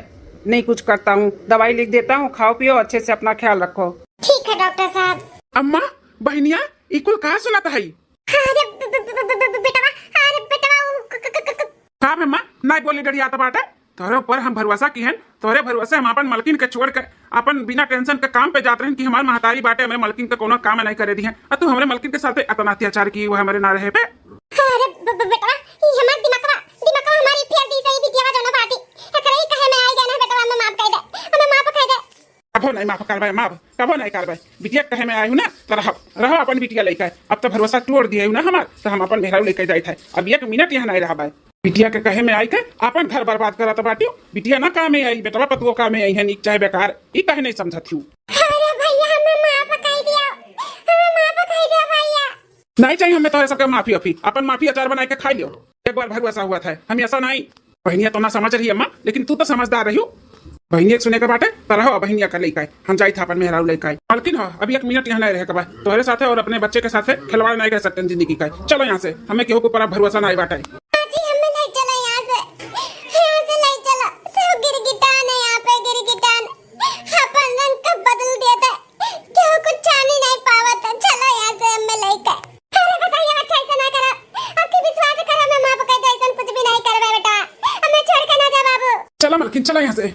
नहीं कुछ करता हूँ, दवाई लिख देता हूँ, खाओ पियो, अच्छे से अपना ख्याल रखो। ठीक है डॉक्टर साहब। अम्मा, बहिनिया, ई कुल का सुनत है? अरे ब-, ब-, ब-, ब-, ब-, ब-, बेटवा, अरे बेटवा, उ क-, क-, क-, क-, क-। का बे माँ, नाई बोली डरियात बाटे? तोहरे ऊपर हम भरोसा किहन, तोहरे भरोसे हम आपन मलकिन के छोड़ के आपन बिना टेंशन के काम पे जात रहन कि हमार महतारी बाटे, हमरे मलकिन के कोनो काम नहीं करे दिहन। आ तू हमरे मलकिन के साथे अतना अत्याचार की, वो हमरे ना रहे पे। अरे ब-, ब-, बेटवा, ई हमार दिमागवा, दिमागवा हमारी फेर दी सही बिटियावा जौन बाटी। एकरे ही कहे में आई गया ना बेटवा, हमें माफ कर दे, हमें माफ कर दे। कबो नहीं माफ करबे, माफ कबो नहीं करबे। बिटिया कहे में आयु ना, तो रहो, रहो अपन बिटिया लेके। अब तो भरोसा तोड़ दिए ना हमार, तो हम अपन मेहरारू लेके जाइत है। अब एक मिनट यहाँ नहीं रहबे। बिटिया के कहे में आई के अपन घर बर्बाद करत बाटियो। बिटिया ना काम में आई, बेटवा पतुओ काम में आई है, नीक चाहे बेकार। ई कहे नहीं समझत हूँ। अरे भैया, हमें माफ कर दिया, हमें माफ कर दिया भैया। नहीं चाहिए हमें तोहरे सबके माफी अफी, अपन माफी अचार बनाए के खाई लियो। एक बार भरोसा हुआ था, हम ऐसा नहीं। बहिनिया तो ना समझ रही अम्मा, लेकिन तू तो समझदार रही हो। बहिनिया के सुने के बाटे, तो रहो बहिनिया का लेके आए। हम जाई था अपन मेहरारू लेके आए। मलकिन हो, अभी एक मिनट यहाँ नहीं रहे के बा। तोहरे साथे और अपने बच्चे के साथे खिलवाड़ नहीं कर सकते जिंदगी का। चलो यहाँ से, हमें केहू के ऊपर अब भरोसा नहीं बाटे। जी, हमें ले चलो यहाँ से, यहाँ से ले चलो। सब गिरगिटान है यहाँ पे, गिरगिटान। अपन रंग कब बदल दिया था, केहू कुछ छानी नहीं पावत है। चलो यहाँ से, हमें लेके। अरे बताइए, अच्छा ऐसा ना करो। चला यहाँ से।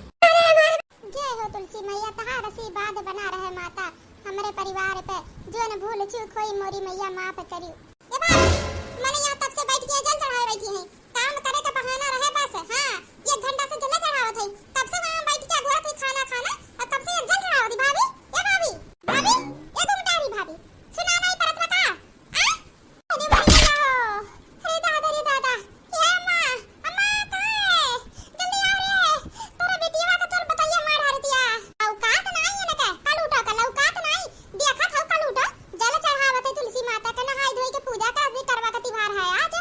जय हो तुलसी मैया, तहार आशीर्वाद बना रहे माता, हमरे परिवार पे जौन भूल चूक होई मोरी मैया माफ करियो। ए भाभी, मने यहाँ तब से बैठ के जल चढ़ाए बैठी हैं, काम करे का बहाना रहे बस। हाँ, एक घंटा से जल चढ़ावत है, कब से वहाँ बैठ के अघोरत है खाना खाना, और कब से जल चढ़ावत है भाभी। ए भाभी, भाभी, ए गुमटारी भाभी, सुना नहीं परत बा का? आ? अरे मर गया हो। अरे दादा रे दादा। ए अम्मा, अम्मा कहाँ है? जल्दी आओ रे। तोरा बेटिया का चल बताइए मार हर दिया। औकात नाई है ना का? कल उठा कल औकात नाई। देखत हो कल उठा। जल चढ़ावत है तुलसी माता के, नहाई धोई के पूजा कर दी, करवा का तिहार है आज।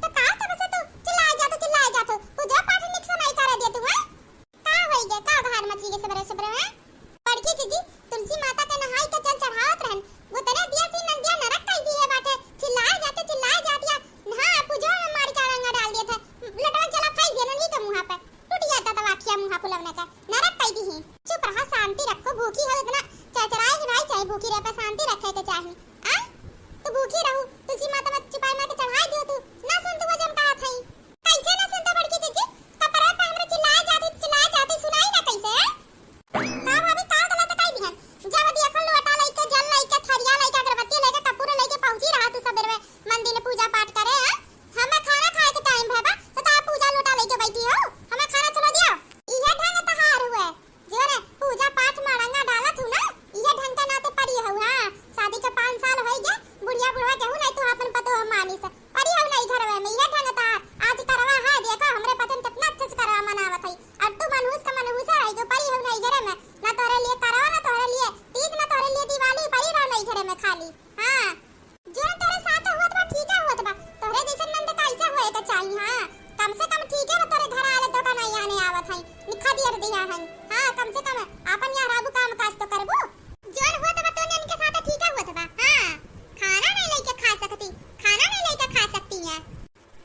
तो का तब से तू चिल्लाए जात, चिल्लाए जात। पूजा पाठ निक से नहीं करे दे तू, हैं? का होई गे? का बहार मची गे सबरे सबरे में? बड़की जीजी, तुलसी माता के नहाई के जल चढ़ावत रहन, उतने दिया से नंदिया नरक कई दिए बाटे, चिल्लाए जाते, चिल्लाए जातिया, हाँ, पूजवा में मार के अड़ंगा डाल दिए थे, लटवन चला फेंक दिया ननी के मुँहा पे, टूट जाता तब आखिया मुँहा फुलवने का, नरक कई दी ही। चुप रहा, शांति रखो, भूखी हो इतना चरचराए ही भाई, चाहे भूखी रहे पर शांति रखे के चाही। आ? तू भूखी रहू, तुलसी माता में चुपाई मार के चढ़ाई दियो तू, ना सुन तू वो जम कहा था। कैसे ना सुनते बड़की जीजी? कपड़ा पे हमरे चिल्लाए जाती, चिल्लाए जाती, सुनाई ना कैसे, हैं? का भाभी, का गलत कही दिहन? जब देखो लोटा लइके, जल लइके, थरिया लइके, अगरबत्ती लइके, कपूर लइके पहुंची रहा तू सबेर में मंदिर में पूजा पाठ करे, हैं? हमें खाना खाए के टाइम भय बा, तो आप पूजा लोटा लइके बैठी हो, हमें खाना चलो दियो। इहे ढंग तहार हुए। जौन पूजा पाठ में अड़ंगा डालत हूँ ना, इहे ढंग के नाते परी हऊ। हाँ, शादी के पाँच साल होई गए, बुढ़िया बुढ़वा केहू नहीं तू आपन पतोह मानिस, परी हऊ नहीं घरवे में, इहे ढंग तार। आज करवा है, देखो हमरे पचन कितना अच्छे से करवा मनावत है, और तू मनहूस का मनहूसे रह गयो, परी हऊ नहीं घरे में, ना तोहरे लिए करवा, ना तोहरे लिए तीज, ना तोहरे लिए दिवाली, परी रहो नहीं घरे में खाली। हाँ। जो तोरे साथ होत बा, ठीके होत बा। तोहरे जैसन नंद कैसे होए के चाही, हाँ? कम से कम ठीके बा, तोरे घर आले तो का नहीं आने आवत है, निखा दियर दिया है। हाँ, कम से कम आपन यहाँ रहबू, काम काज तो करबू। जोन होत बा, तो इनके साथ ठीके होत बा, हाँ? खाना नहीं लेके खा सकती, खाना नहीं लेके खा सकती है।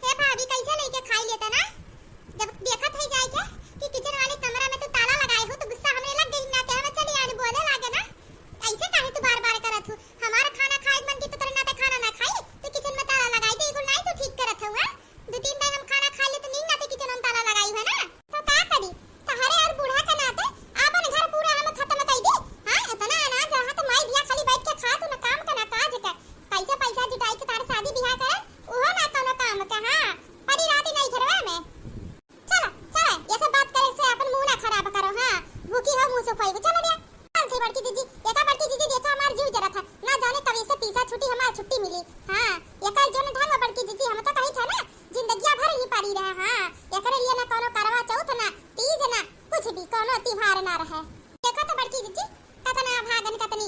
हे भाभी, कैसे लेके खाई लेता ना? जब देखत है जाए के कि किचन वाले कमरा में तू ताला लगाए हो, तो गुस्सा हमरे लग गई ना, कि हमें चली आने बोले लागे ना। ऐसे काहे तू बार बार करत हो? हमार खाना खाए मन की तो तोरे नाते खाना ना खाई, तो किचन में ताला लगाई दे, एगो नाई तू ठीक करत हऊ, हाँ? दो तीन टाइम हम खाना खा ले तो नींद नाते किचन में ताला लगाई है ना, तो का करी? तहरे और बूढ़ा के नाते आपन घर पूरा हम खत्म कर दी, हाँ? इतना अनाज रहा तो माई बिया खाली बैठ के खा, तू ना काम का ना काज का, पैसा पैसा जुटाई के तार शादी बियाह करे, उहो ना कोनो काम का, हाँ? परी रहती नहीं घरवा में। चला, चला, ये सब बात करे से अपन मुंह ना खराब करो, हाँ? भूखी हो, मुंह सुखवाई, चला दिया। चल थी बड़की जीजी, एका बड़की जीजी, देखा हमार जीव जरत है, ना जाने कब इसे पीसा छुट्टी, हमार छुट्टी मिली। हाँ, एका जोन ढंग बड़की जीजी, हम तो कही था ना, जिंदगिया भर ही पड़ी रहे। हाँ, एकरे लिए ना कोनो करवा चौथ ना, तीज ना, कुछ भी कोनो तिहार ना रहे। देखो तो बड़की जीजी, कतना भागन कतनी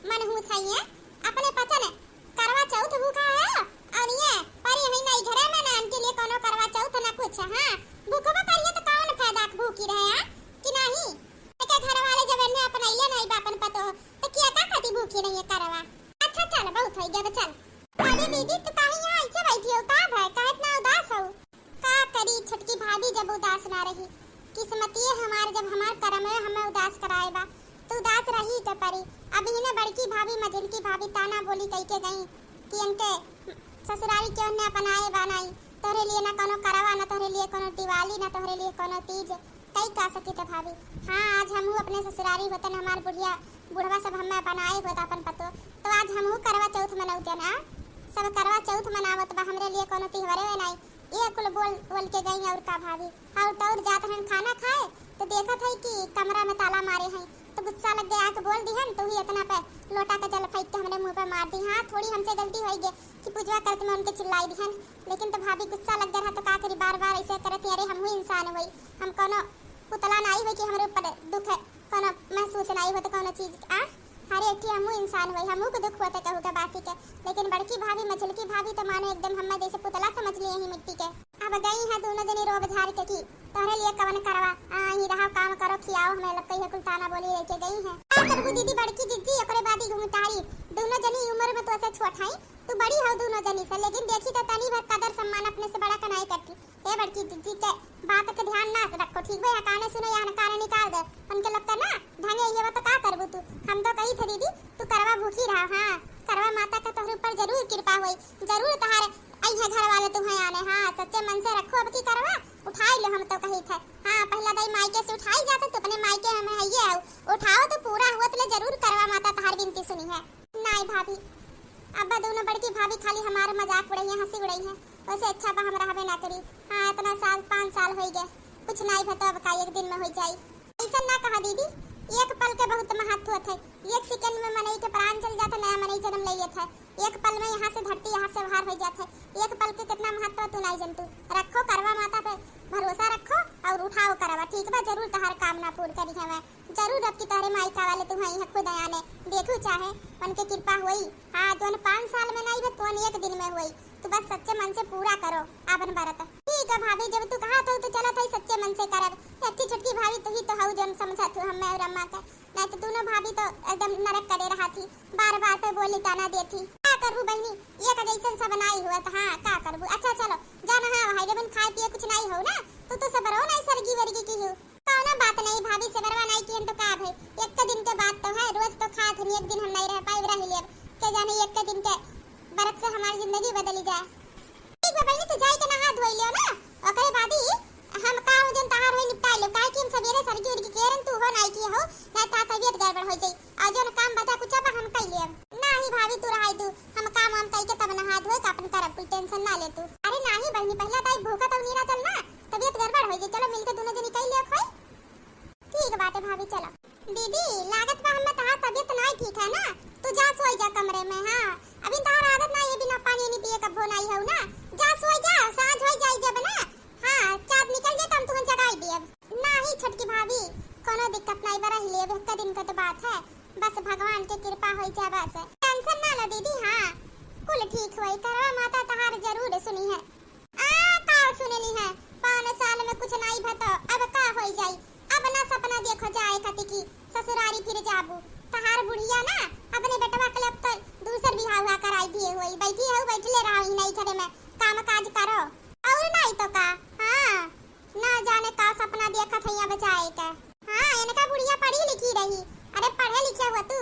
मनहूस है ये, अपने पचन करवा चौथ भूखा है, और ये परी है नहीं घरे में ना, इनके लिए कोनो करवा चौथ ना कुछ। हाँ, भूखबो करिए तो कौन फायदा भूखी रहे, हाँ? कि नहीं? एके घर वाले जब इन्हें अपनैले नहीं बा अपन पतो, तो किया का खाती भूखी रही है करवा? अच्छा चल, बहुत हो गया, तो चल। अरे दीदी, तू काहे यहाँ ऐसे बैठी हो? का भय? काहे इतना उदास हो? का करी छोटकी भाभी जब उदास ना रही, किस्मतिये हमार जब हमार करम में हमें उदास कराए बा, तो उदास रही के परी। अब इन्हें बड़की भाभी, मझिलकी भाभी ताना बोली कई के गई कि इनके ससुरारी क्यों ने अपनाए बा नाई, तोहरे लिए ना कोनो करवा, ना तोहरे लिए कोनो दिवाली, ना तोहरे लिए कोनो तीज। कई का सकी तो भाभी, हाँ, आज हमहू अपने ससुरारी होतन, हमार बुढ़िया बुढ़वा सब हमें बनाए होत अपन पतो, तो आज हमहू करवा चौथ मनौते ना, सब करवा चौथ मनावत बा, हमरे लिए कोनो तिहवरे नाई। ये कुल बोल बोल के गई और का भाभी। और तौर जात रहन खाना खाए, तो देखत है कि कमरा में ताला मारे हैं, तो गुस्सा लग गया, आके बोल दिहन, तो ही इतना पे लोटा का जल फेंक के हमरे मुंह पे मार दी। हाँ, थोड़ी हमसे गलती होई गे कि पूजवा करत में उनके चिल्लाई दिहन, लेकिन तो भाभी गुस्सा लग गया रहा, तो का करी, बार बार ऐसे करत ही। अरे, हमहू इंसान होई, हम कोनो पुतला नाई होई कि हमरे ऊपर दुख है, कोनो महसूस नाई होत कोनो चीज। आ, हर एक ठे हमहू इंसान होई, हमहू को दुख होते कहू के बाती के, लेकिन बड़की भाभी, मझलकी भाभी तो मानो एकदम हमें जैसे पुतला समझ लिए ही मिट्टी के। अब गई है दोनों जनी रोब झाड़ के कि तोहरे लिए कवन करवा, आ, ही रहा काम करो, खियाओ हमें, लपकई है कुल ताना बोली लेके गई है। का करबू दीदी, बड़की जिज्जी, ओकरे बाद ही घुंघटारी, दोनों जनी उम्र में तो से छोट है, तू बड़ी हो दोनों जनी से, लेकिन देखी तो तनी भर कदर सम्मान अपने से बड़ा कनाई करती। ए बड़की जिज्जी के बात के ध्यान ना रखो, ठीक बा? यहाँ काने सुनो, यहाँ काने निकाल दे। उनके लगता ना ढंगे ये बात का करबू तू। हम तो कही थे दीदी, तू करवा भूखी रहा, हाँ, करवा माता का तोहरे ऊपर जरूर कृपा होई, जरूर तहार अइहे घर वाले तुम्हें आने। हाँ, सच्चे मन से रखो अब की करवा, उठाई लो, हम तो कही थे। हाँ, पहिला दाई मायके से उठाई जात, तू अपने मायके हमें हइये हऊ। उठाओ तो पूरा हुआ, तो ले जरूर करवा माता तहार बिनती सुनी है। नाई भाभी, अब दोनों बड़की भाभी खाली हमार मजाक उड़ई है, हँसी उड़ई है। वैसे अच्छा बा हम रहबे ना करी। हाँ, इतना साल, पाँच साल होई गए, कुछ नाई भा तो अब का एक दिन में होई जाई। ऐसा ना कहा दीदी, एक पल के बहुत महत्व होत है। एक सेकंड में मनई के प्राण चल जात है, नया मनई जन्म ले लेत है। एक पल में यहाँ से धरती, यहाँ से बाहर हो जात है। एक पल के कितना महत्व तू नाई जनतू। रखो करवा माता पे भरोसा रखो और उठाओ करवा, ठीक बा? जरूर तहार कामना पूर्ण करी हमें। जरूर अब की तोहरे माई का वाले तुम्हें यहाँ खुद आने देखू चाहे उनके कृपा होई। हाँ, जोन पाँच साल में नाई बा, तोन एक दिन में होई। तू बस सच्चे मन से पूरा करो आपन व्रत। ठीक है भाभी, जब तू कहा तो, तो चलत है सच्चे मन से करब। अच्छी छोटकी भाभी तू ही तो हऊ जोन समझत हो हमें और अम्मा के, नहीं तो दोनों भाभी तो एकदम नरक करे रहा थी, बार बार पे बोली ताना देती। का करबू बहनी, एक जैसन सब नाई हुआ तो हाँ का करबू। अच्छा चलो जा नहा वहाई लेबन, खाए पिए कुछ नाई हो ना, तो तू सब रहो ना सरगी वर्गी की हो। कौनो बात नहीं भाभी, सेवरवा नाई किहन तो का भई, एक दिन के बात तो है, रोज तो खात हन, एक दिन हम नहीं रह पाइब, रह लेब, के जाने एक दिन के बरत से हमार जिंदगी बदली जाए। ठीक बा बहिनी, तू जाई के नहा धोई लियो ना, ओकरे बाद ही हम काम जन तहार होई निपटाई लेब, काहे कि हम सवेरे सरगी उरगी के रहन, तू हो नाई की हो, ना ता तबीयत गड़बड़ हो जाई, और जौन काम बचा कुछ बा हम कई लेब। नाही भाभी तू रहाई दू, हम काम वाम कई के तब नहा धोए के अपन करब, कोई टेंशन ना ले तू। अरे नाही बहिनी, पहला ताई भूखा तो नीरा चल ना, तबीयत गड़बड़ हो जाई, चलो मिलके दोनों जनी कई लेब होई। ठीक बाटे भाभी, चलो। दीदी, लागत बा हमें तहार तबीयत नाई ठीक है ना, तू जा सोई जा कमरे में। हाँ, अभी तहार आदत नाई है बिना पानी उनी पिए कब्बो नाई हऊ ना, जा सोई जा, साँझ होई जाई जब ना। हाँ, चाँद निकल जाए तो हम तुहन जगाई दियब। नाही छोटकी भाभी, कोनो दिक्कत नाई बा, रह लेब, एक दिन के तो बात है, बस भगवान के कृपा होई जाए बस। टेंशन ना लो दीदी, हाँ, कुल ठीक होई, करवा माता तहार जरूर सुनी है। आ, का सुननी है? पाँच साल में कुछ नाई भतो, अब का होई जाई? अब ना सपना देखो जाए कति की ससुरारी फिर जाबू। तहार बुढ़िया ना अपने बेटवा के अब तो दूसर बियाह हुआ कराई दिए होई। बैठी हऊ, बैठले रहो ही नहीं घरे में, काम काज करो। और नहीं तो का? हाँ, ना जाने का सपना देखत है अब जाए के। हाँ, इनका बुढ़िया पढ़ी लिखी रही। अरे पढ़े लिखे हुआ तू,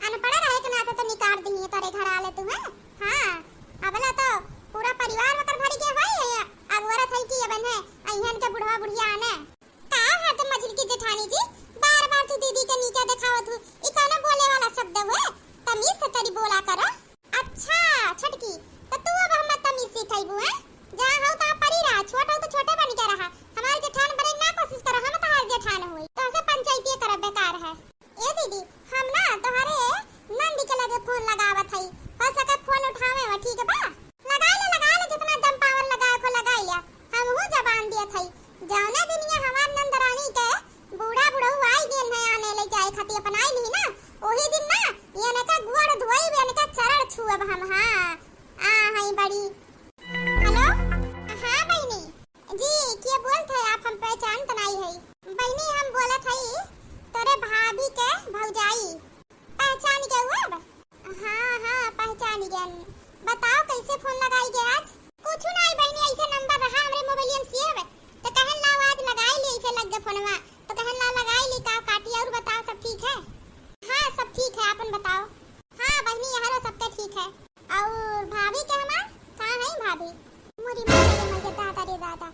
अनपढ़ रहे के नाते तो निकाल दिए तोरे घर आले तू, हैं? हाँ, अबला तो पूरा परिवार ओकर भर के भाई है, अब औरत है कि अब है, अइहन के बुढ़वा बुढ़िया आने। का है तो मझिल की जेठानी जी, बार बार तू दीदी के नीचा दिखावत हूँ, ई कौनो बोले वाला शब्द हुए? तमीज से तरी बोला करो। अच्छा छोटकी, तो तू अब हमें तमीज सिखाइबू, हैं? जहाँ हो तहाँ परी रहा, छोट हो तो छोटे बन के रहा, हमार जेठान बने ना कोशिश करो, हम तहार जेठान होई, तो से पंचायती करब बेकार है। ए दीदी, हम ना तोहरे नंदी के लगे फोन लगावत हई, हो सके फोन उठावे हो, ठीक बा? लगाई ले, लगाई ले, जितना दम पावर लगाए को लगाई ले, हम हूँ जबान दियत हई। जौने दिन ये हमार नंद रानी के बूढ़ा बुढ़ऊ आई गेल है आने ले जाए खातिर अपनाई नहीं ना, ओही दिन ना ये इनका गोड़ धोई, इनका चरण छुअब हम। हाँ, आ हई बड़ी। हेलो, हाँ बहिनी, जी, के बोलत है आप? हम पहचान त नाई है। बहिनी, हम बोलत हई तोरे भाभी के भौजाई। पहचान गए अब? हाँ, हाँ, पहचान गए। बताओ, कैसे फोन लगाई गए आज? कुछ नाई बहिनी, ऐसे नंबर रहा हमरे मोबाइल में सेव, तो कहन लाओ आज लगाई ली, ऐसे लग गए फोनवा, तो कहन लाओ लगाई ली, का काटी? और बताओ, सब ठीक है? हाँ, सब ठीक है, आपन बताओ। हाँ बहिनी, यहरो सबके ठीक है। और भाभी के हमार कहाँ है भाभी? मोरी माई रे माई, दादा रे दादा,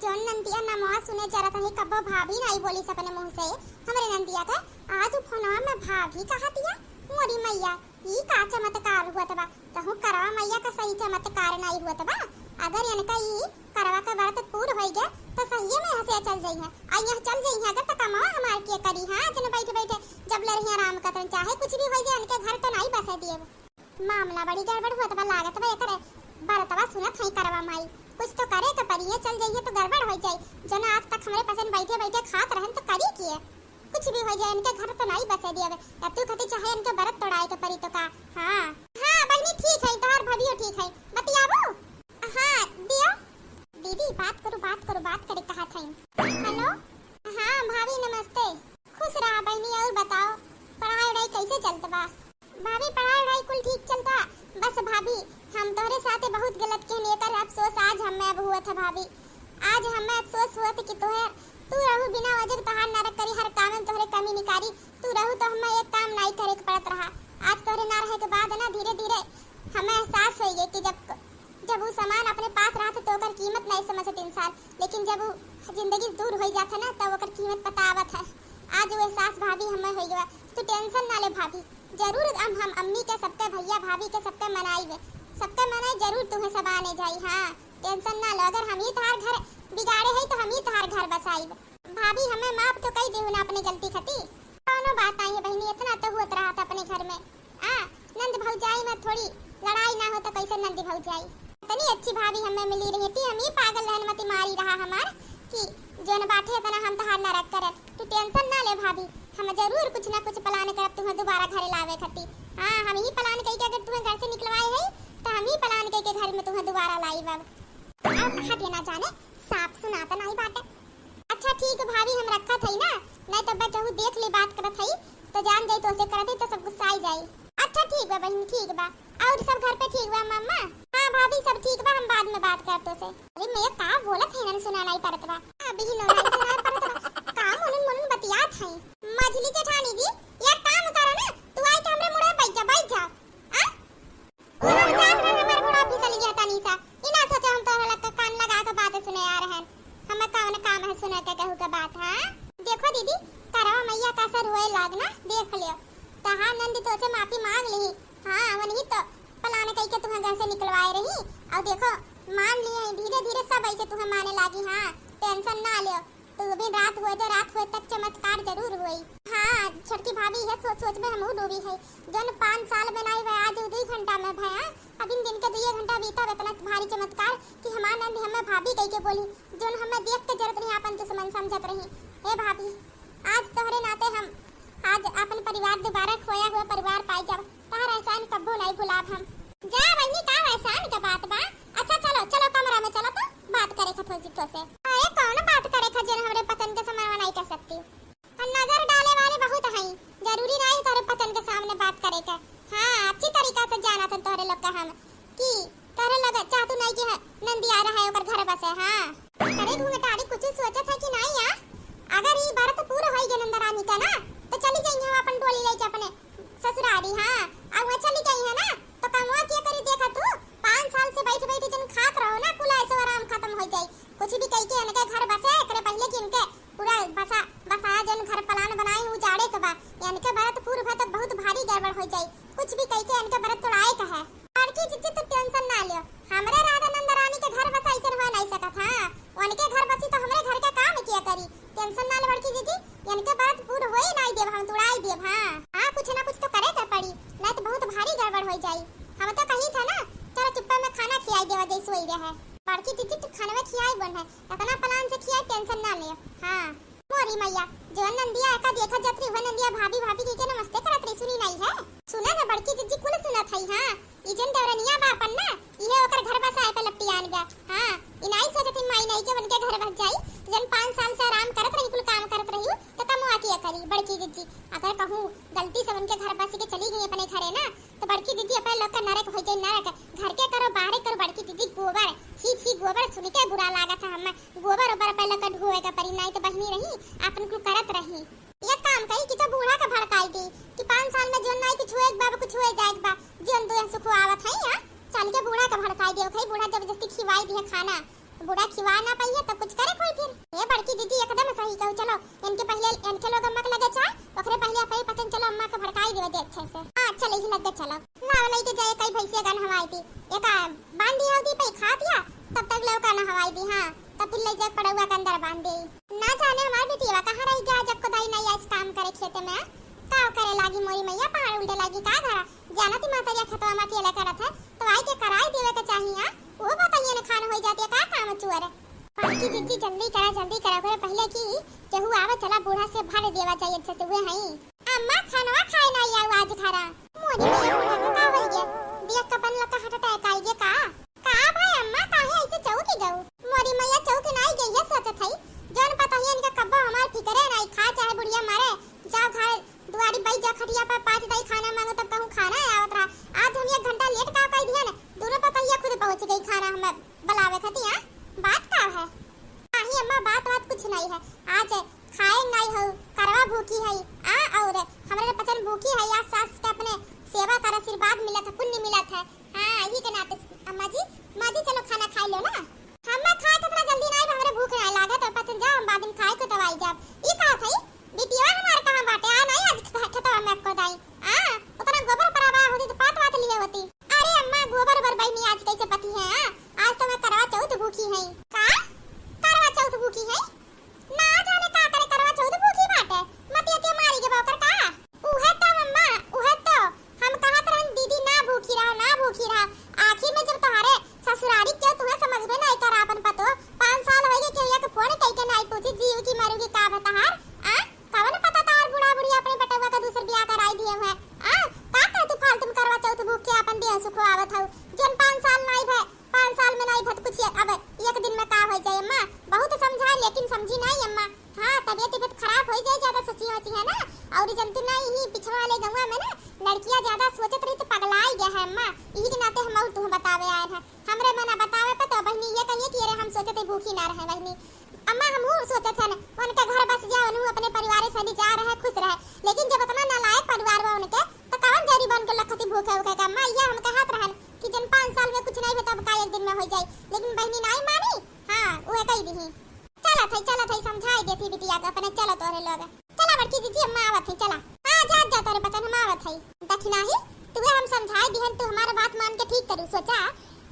जौन नंदिया नमवा सुने जरा तनी कब्बो भाभी नाई बोली सपने मुँह से हमरे नंदिया के, आज उ फोनवा में भाभी कहा दिया। मोरी मैया, ई का चमत्कार हुआ तबा? कहूँ करवा मैया का सही चमत्कार नाई हुआ तबा। अगर इनका ई करवा के व्रत पूर होई गया तो सही में हंसे चल जाई है। आ यहाँ चल जाई है अगर तो कमावा हमार के करी, हाँ, जन बैठ बैठे जब ले रही आराम कतन, चाहे कुछ भी होई जाए, इनके घर तो नाई बसे दिए। मामला बड़ी गड़बड़ हुआ तबा लागत बा एकरे। बरतवा सुनत हई करवा माई, कुछ तो करे के पड़ी, ये चल जाइए तो गड़बड़ हो जाई। जौन आज तक हमरे पसंद बैठे बैठे खात रहन तो करी किए? कुछ भी हो जाए, इनके घर तो नहीं बसे दिए। अब तू खती चाहे इनके बरत तोड़ाए के पड़ी तो का? हाँ। हाँ बहनी ठीक है, तोहर भभियो ठीक है। बतियाबू? हाँ दियो। दीदी बात करू, बात करू, बात करे कहा था। हेलो। हाँ भाभी नमस्ते। खुश रहा बहनी, और बताओ पढ़ाई वढ़ाई कैसे चलत बा? भाभी, पढ़ाई वढ़ाई कुल ठीक चलता। बस भाभी, हम तोहरे साथे बहुत गलत कहनी, एकर अफसोस आज हमें अब हुआ था भाभी। आज हमें अफसोस हुआ था कि तोहे, तू रहू बिना वजह तोहार नरक करी, हर काम में तोहरे कमी निकारी। तू रहू तो हमें एक काम नाई करे के पड़त रहा। आज तोहरे ना रहे के बाद ना धीरे धीरे हमें एहसास होई गए कि जब, जब उ सामान अपने पास रहत है तो ओकर कीमत नहीं समझत इंसान, लेकिन जब उ जिंदगी से दूर होइ जात है ना, तब ओकर कीमत पता आवत है। आज वो एहसास भाभी हमें होइ गवा। तू tension ना ले भाभी, जरूर हम, हम अम्मी के, सबके भैया भाभी के, सबके मनाइबे, सबके मनाई जरूर तुहें सब आने जाई। हाँ, tension ना लो, अगर हम ही तहार घर बिगाड़े है तो हम ही तहार घर बसाइब। भाभी, हमें माफ तो कई देहु ना अपने गलती खती। कौनो बात नहीं है बहिनी, इतना तो होत रहा था अपने घर में। आ, नंद भौजाई में थोड़ी लड़ाई ना हो तो कैसे नंद भौजाई? इतनी अच्छी भाभी हमें मिली रही थी, हम ही पागल रहन मती मारी रहा हमार कि जोन बाटे इतना हम तहार नरक करत। तू tension ना ले भाभी, हम जरूर कुछ ना कुछ plan करब तुम्हें दोबारा घरे लावे खती। हाँ, हम ही plan कई के अगर तुम्हें घर से निकलवाए है तो हम ही plan कई के घर में तुम्हें दोबारा लाइब। अब कहाँ देना जाने, साफ सुनाता नहीं बाटे। अच्छा ठीक भाभी, हम रखत हई ना, नहीं तो केहू देख ली बात करत हई तो जान जाई तोसे करत हई तो सब गुस्साई जाई। अच्छा ठीक बा बहिन, ठीक बा। और सब घर पे ठीक बा मम्मा? हाँ भाभी सब ठीक बा, हम बाद में बात करब तोसे। अरे मैं का बोलत है ना सुना नहीं पड़त बा। अभी ही नहीं सुना पड़त बा। का मुनुन मुनुन बतियात है। मझली जेठानी जी, एक काम करो ना, तू आई के हमरे मुड़े बैठ जा, बैठ जा। आ? उ लोग जात रहन, हमार गोड़वा फिसल गया तनी सा। ई ना सोचो हम तोहरा लोग के कान लगा के बात सुने आ रहन। हमें कौन काम है सुने के केहू के बात, हाँ? देखो दीदी, करवा मैया का सर हुए लाग ना, देख लियो। तहार नंदी तोसे माफी मांग ली। हाँ, वही तो plan कई के तुम्हें घर से निकलवाए रही। और देखो, मान लिए हैं, धीरे धीरे सब ऐसे तुम्हें माने लागी। हाँ, tension ना लियो। तो दिन रात होए तो रात होए तक चमत्कार जरूर होई। हाँ, छोटकी भाभी, यह सोच सोच में हमहू डूबी है। जौन पाँच साल में नाई भय, आज उ दुई घंटा में भय। हाँ? अब इन दिन के दुइये घंटा बीतब, इतना भारी चमत्कार कि हमार नंद हमें भाभी कह के बोली, जौन हमें देख के जरत रही, आपन दुश्मन समझत रही। ए भाभी, आज तोहरे नाते हम आज अपन परिवार, दोबारा खोया हुआ परिवार पाई जब, तहार एहसान कब्बो नहीं भुलाब हम। जा बहिनी, का एहसान के बात बा? अच्छा चलो, चलो कमरा में चलो तो बात करे खा थोड़ी सी तोसे। अरे कौन बात करे खा जेन हमरे पतन के सामने नहीं कह सकती? और नजर डाले वाले बहुत हैं, जरूरी नहीं तोहरे पतन के सामने बात करे के। हाँ, अच्छी तरीका से जाना था तोहरे लोग का हम कि तोहरे लोग चाहतू नहीं कि ह-, नंदिया रहे ओकर घर बसे। हाँ, अरे घूंघटारी कुछ सोचत है कि नहीं यार? अगर ई व्रत पूरा होई गए नंदरानी का ना, तो चली जाइए हम अपन डोली लेके अपने ससुरारी। हाँ, अब वहाँ चली गई है ना, तो कमवा के करी देखा तू, पाँच साल से बैठ बैठ जन खात रहो ना, कुल ऐसो आराम खत्म हो जाई। कुछ भी कह के इनके घर बसे, एकरे पहले कि इनके पूरा बसा, बसाया जन घर plan बनाए उजाड़े के बा। इनके व्रत पूरा भा तो बहुत भारी गड़बड़ हो जाई, कुछ भी कह के इनके व्रत तोड़ाए के है। बड़की जिज्जी तू tension ना लियो, हमरे राधा नंदरानी के घर बसा ऐसन हो नहीं सकत। हाँ, उनके घर बसी तो हमरे घर के काम किया करी। Tension ना ले बड़की जिज्जी, इनके व्रत पूर होई नाई देब, हम तुड़ाई देब। हाँ, हाँ, कुछ ना कुछ तो करे के पड़ी, नहीं तो बहुत भारी गड़बड़ हो जाई। हम तो कही था ना, चलो चुप्पा में खाना खियाई देवा जैसे वही रहे। बड़की जिज्जी तू खानवे खियाई बन है, इतना plan से खियाई, tension ना ले। हाँ, मोरी मैया, जो नंदिया का देखा जात रही, वह नंदिया भाभी भाभी कह के नमस्ते करत रही, सुनी नहीं है? सुना ना बड़की जिज्जी, कुल सुनत है। हाँ, ई जन देवरनिया बा अपन ना, इहे ओकर घर बसाए पे लपटियान बा। हाँ, ई नाई सोचत ही माई नाई के बन के घर बस जाई, जन पाँच साल से आराम करत रही, कुल काम करत रही, तो कमवा किया करी बड़की जिज्जी। अगर कहूँ गलती से उनके घर बस के चली गई अपने घरे ना, तो बड़की जिज्जी अपने लोग का नरक हो जाई, नरक। घर के करो, बाहरे करो, बड़की जिज्जी गोबर, छी छी गोबर सुन के बुरा लागत है हमें। गोबर ओबर अपने लोग का ढोए का परी, नाई तो बहिनी रही, अपन कुल करत रही। एक काम करी कि तो बूढ़ा के भड़काई दी कि पाँच साल में जोन नाई कुछ हुए के बा, कुछ हुए जाए के बा, जोन दुए सुख आवत है यहाँ, चल के बूढ़ा के भड़काई दियो। खाई बूढ़ा जबरदस्ती खिवाई दिए खाना, बूढ़ा खिवा ना पाइए तब कुछ करे कोई फिर। ए बड़की दीदी एकदम सही कहू, चलो इनके पहले इनके लोग अम्मा के लगे चाह, ओकरे पहले अपनी पसंद चलो अम्मा के भड़काई देवे दे अच्छे से। हाँ चले ही लगे चलो। लाव लई के जाए कई भैंसिया गन हवाई दी, एका बांधी हव दी पे खा दिया, तब तक लौका ना हवाई दी। हाँ तब फिर ले जाए पड़ौआ के अंदर बांध दे। ना जाने हमार बिटिया कहाँ रही गया, जब कोदाई नहीं आइस काम करे खेते में। का करे लागी मोरी मैया, पहाड़ उल्टे लागी का घरा। जाना ती माता या खेतवा में अकेले करत है, तो आई के कराई देवे के चाहिए। हाँ, वो बताइए ना खान हो जाती है, का काम चुअर। बड़की जिज्जी जल्दी करा, जल्दी करा, ओकरे पहले कि केहू आवे, चला बूढ़ा से भर देवा जाए अच्छे से, हुए हई। अम्मा खानवा खाए ना आऊ आज घरा। मोरी मैया बूढ़ा के का होई गे? देख के अपन लका heart attack आई गे का? का भाई अम्मा, काहे ऐसे चौंकी गऊ? मोरी मैया चौंकी नाई गई है, सोचत हई, जौन पता ही इनका कब्बो हमार फिकरे नाई, खा चाहे बुढ़िया मरे, जाओ घर दुआरी बैठ जा खटिया पर, पाँच दाई खाना मांगो तब कहूँ खाना है आवत रहा। आज हम एक घंटा late का कह दिया ना, दोनों पतैया खुद पहुँच गई खाना हमें बुलावे खाती। हाँ, बात का है? नाही अम्मा, बात बात कुछ नहीं है, आज खाए नहीं हो, करवा भूखी है। आ और हमरे पचन भूखी है, आज सास के अपने सेवा कर आशीर्वाद मिलत है, पुण्य मिलत है। हाँ, यही के नाते अम्मा जी, अम्मा जी, चलो खाना खाइ लो ना। हम्मा खाए के इतना जल्दी नाहीं, हमरे भूख नाहीं लागत, और पचन जाओ, हम बाद में खाए को तब आई जाब। ई कहत हई, बिटिया हमार कहाँ बाटे? आ नाहीं आज ख-, खेतवा में को दाई। आ, उतना गोबर पर आवा होती तो पात वात लिए होती। अरे अम्मा, गोबर बर बहिनी आज कैसे पति है? आ, आज तो मैं करवा चौथ भूखी है। का? करवा चौथ भूखी है? ना जाने का करे करवा चौथ भूखी बाटे। मतिया के मारी के बौकर का? उहे तो मम्मा, उहे तो। हम कहत रहन दीदी ना भूखी रहा, ना भूखी रहा। आखिर में जब तोहरे ससुरारी के तुहे समझ में नाहीं करा अपन पतो, पाँच साल होइगे केहू एक फोन कइके नाहीं पूछी जीव की मरू की का बा तहार? आ? कवन पता तहार बूढ़ा बुढ़िया अपने बेटवा का दूसर बियाह कराई दिए हुए। आ? का कह तू फालतू में करवा चौथ भूख के अपन देह सुखवावत हऊ? जौन पाँच साल नाहीं भय, पाँच साल में नाहीं भत कुछ अब एक दिन में का होइ जाए अम्मा? बहुत समझाए लेकिन समझी नाहीं अम्मा। हाँ, तबियत तबियत खराब होइ जाए, ज्यादा सोची होची है ना। और जंतु ना यही पिछवा वाले गौवा में ना लड़कियां ज्यादा सोचत रही तो पगलाई गया है अम्मा। यही के नाते हम और तुम बतावे आए हैं। हमरे मना बतावे पे तो बहिनी ये कहिए कि अरे हम सोचत ही भूखी ना रहे बहिनी। अम्मा हम हूँ सोचत है ना, उनके घर बस जाए, उन्हू अपने परिवार से जा रहे, खुश रहे। लेकिन जब इतना नालायक परिवार बा उनके, तो कवन जरी बन के लखती भूखे उखे के? अम्मा ये हम कहत रहन कि जन पाँच साल में कुछ नहीं होता, अब का एक दिन में हो जाए। लेकिन बहिनी नाहीं मानी। हाँ, उहे कही दीही। चलत हई, चलत हई, समझाई देती बिटिया के अपने, चलो तोहरे लोग। चला बड़की जीजी, अम्मा आवत हई, चला। हाँ, जात जा तोरे बचन, हम आवत हई। दखिनाही, तुहे हम समझाई दिहन, तू हमार बात मान के ठीक करू। सोचा,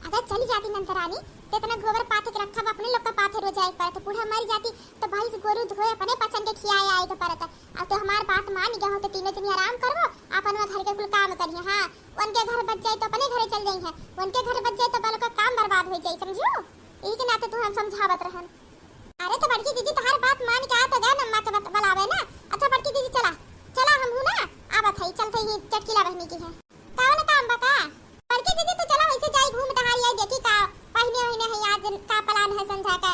अगर चली जाती नंदरानी, तो इतना गोबर पाथे के रखा बा, अपने लोग का पाथे रोज आए के पड़त, बूढ़ा मर जाती, तो भैंस गोरू धोए अपने पचन के खियाए आए के पड़त। अब तो हमार बात मान गया हो, तो तीनों जनी आराम करबो, अपन वहाँ घर के कुल काम करिए। हाँ, उनके घर बच जाए तो अपने घरे चल जाई है, उनके घर बच जाए तो बालों का काम बर्बाद हो जाए, समझू? यही के नाते तू हम समझावत रहन। अरे तो बड़की दीदी तोहार बात मान के आ तो गए अम्मा के बत-, बुलावे ना। अच्छा बड़की दीदी चला, चला हम हूँ ना, आवत हई, चलत हई चटकीला बहिनी की है। कौन काम बा का? बड़की दीदी तू चला वैसे जाई घूम टहारी आई देखी का पहिने वहिने है आज का plan है संझा का।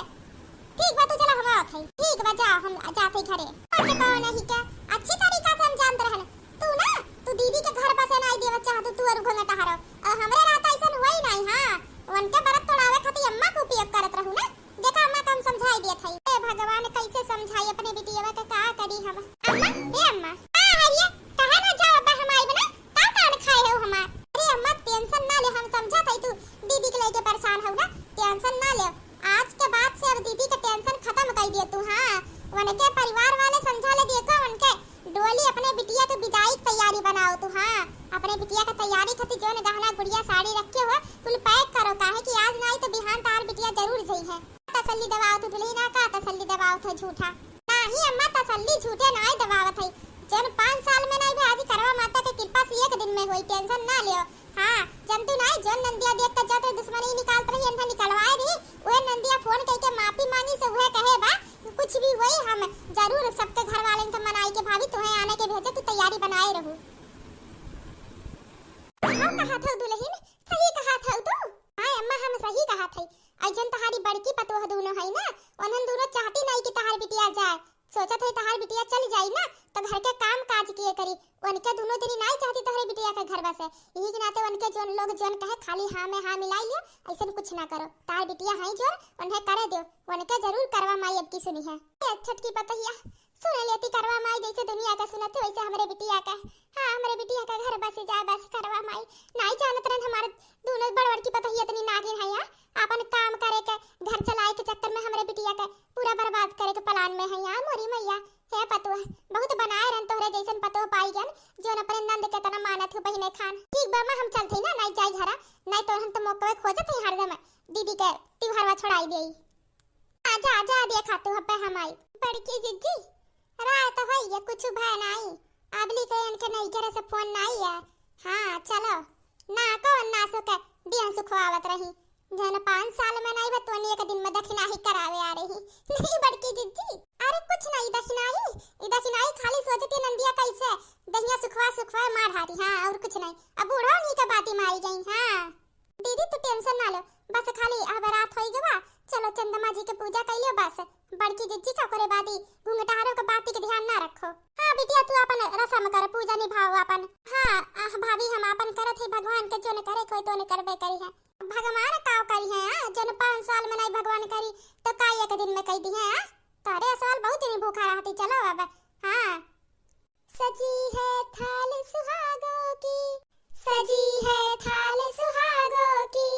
ठीक बा तू चला हम आवत हई। ठीक बा जा हम जात हई घरे। और के कौन है क्या? अच्छी तरीका से हम जानत रहन। तू ना, तू दीदी के घर बसे नाहीं देवत चाहत, तू और घूमे टहरो। और हमरे रात ऐसन हुआ ही नाहीं, हाँ। उनके बरत तोड़ावे खातिर अम्मा के उपयोग करत रहू ना। देखा अम्मा का हम समझाई दियत हई। ए भगवान, कैसे समझाई अपने बिटियवा के, का करी हम? अम्मा, ए अम्मा, का है ये? कहा ना जाओ अब्बा हम आइब ना, का कान खाए हो हमार? अरे अम्मा, tension ना ले, हम समझत हई तू दीदी के लेके परेशान हो ना, tension ना ले। आज के बाद से अब दीदी के tension खत्म कर दिए तू, हाँ। उनके परिवार वाले समझा ले दिए को उनके डोली अपने बिटिया के विदाई के तैयारी बनाओ तू, हाँ। अपने बिटिया के तैयारी खातिर जौन गहना गुड़िया साड़ी रखे हो, कुल pack करो, काहे कि आज नाहीं तो बिहान तार बिटिया जरूर जई है। तसल्ली दवाओ तू दुल्हन, का तसल्ली दवाओ थे झूठा? नाहीं अम्मा, तसल्ली झूठे नाहीं दवावत है। जौन पाँच साल में नाहीं भे, आज करवा माता के कृपा से एक दिन में होई, tension ना लियो। हाँ, जंतु नाहीं, जौन नंदिया देख के जत दुश्मनी निकालत रही, इन्हें निकलवाए रही, उहे नंदिया phone कइके माफी मांगी से उहे कहे बा, कुछ भी होई, हम जरूर सबके घर वालन के मनाई के भाभी, तुहें आने के भेजे, तू तैयारी बनाए रहू। हाँ, कहत हऊ दुल्हन, सही कहत हऊ तू। हाँ अम्मा, हम सही कहत हई। अइजन तहारी बड़की पतोह दूनो हई ना, उन्हन दूनो चाहती नाहीं कि तहार बिटिया जाए। सोचत हई तहार बिटिया चल जाई ना, तो घर के काम काज किए करी। उनके दूनो जनी नाहीं चाहती तोहरे बिटिया के घर बसे। यही के नाते उनके जौन लोग जौन कहे, खाली हाँ में हाँ मिलाई लियो, अइसन कुछ ना करो। तहार बिटिया हई जौन, उन्हें करे दियो, उनके जरूर करवा माई अब की सुनी है। ए छोटकी पतोहिया, सुन लेती करवा माई, जैसे दुनिया का सुनत है वैसे हमरे बिटिया का। हाँ, हमरे बिटिया का घर बस जाए बस करवा माई। नाहीं जानत रहन हमारे दूनो बड़ बड़की पतोहिया इतनी नागिन है यहाँ, अपन काम करे के, घर चलाए के चक्कर में हमरे बिटिया के पूरा बर्बाद करे के plan में है यहाँ। मोरी मैया, हे पतोह, बहुत बनाए रहन तोहरे जैसन पतोह पाई गन, जौन अपने नंद के तना मानत हो बहिने खान। ठीक बा माँ, हम चलत हई ना, नाहीं जाई घरा, नाहीं तो हम तो मौकवे खोजत हई हरदम दीदी के तिवहरवा छोड़ाई देई। आजा, आजा, देखा तू हब्बे हम आई। बड़की जिज्जी, राय तो होई ये कुछ भय नाई। आबली के इनके नई करे से phone नाई है। हाँ, चलो। ना को ना सो के दिया सुखवावत रही। जन पाँच साल में नाई बा, तोनी एक दिन में दखिनाही करावे आ रही। नहीं बड़की जिज्जी, अरे कुछ नाई दखिनाही, ई दखिनाही खाली सोचती नंदिया कैसे दहिया सुखवा सुखवा मार हारी। हाँ, और कुछ नाई। अब बूढ़ो नहीं के बाती में आई गई। हाँ। दीदी, तू tension ना लो, बस खाली अब रात होई गवा, चलो चंदमा जी के पूजा कइलो बस। बड़की जिज्जी का करे बादी घुंघटारो के बाती के ध्यान ना रखो। हाँ बिटिया, तू अपन रसम कर, पूजा निभाओ अपन। हाँ, आह, भाभी, हम अपन करत ही, भगवान के जोन करे कोई तो करबे करी है। भगवान का करी है, हाँ? जोन पाँच साल में नहीं भगवान करी, तो का एक दिन में कह दी है, हाँ? तो अरे सवाल बहुत दिन भूखा रहती, चलो अब। हाँ। सजी है थाल सुहागों की, सजी है थाल सुहागों की,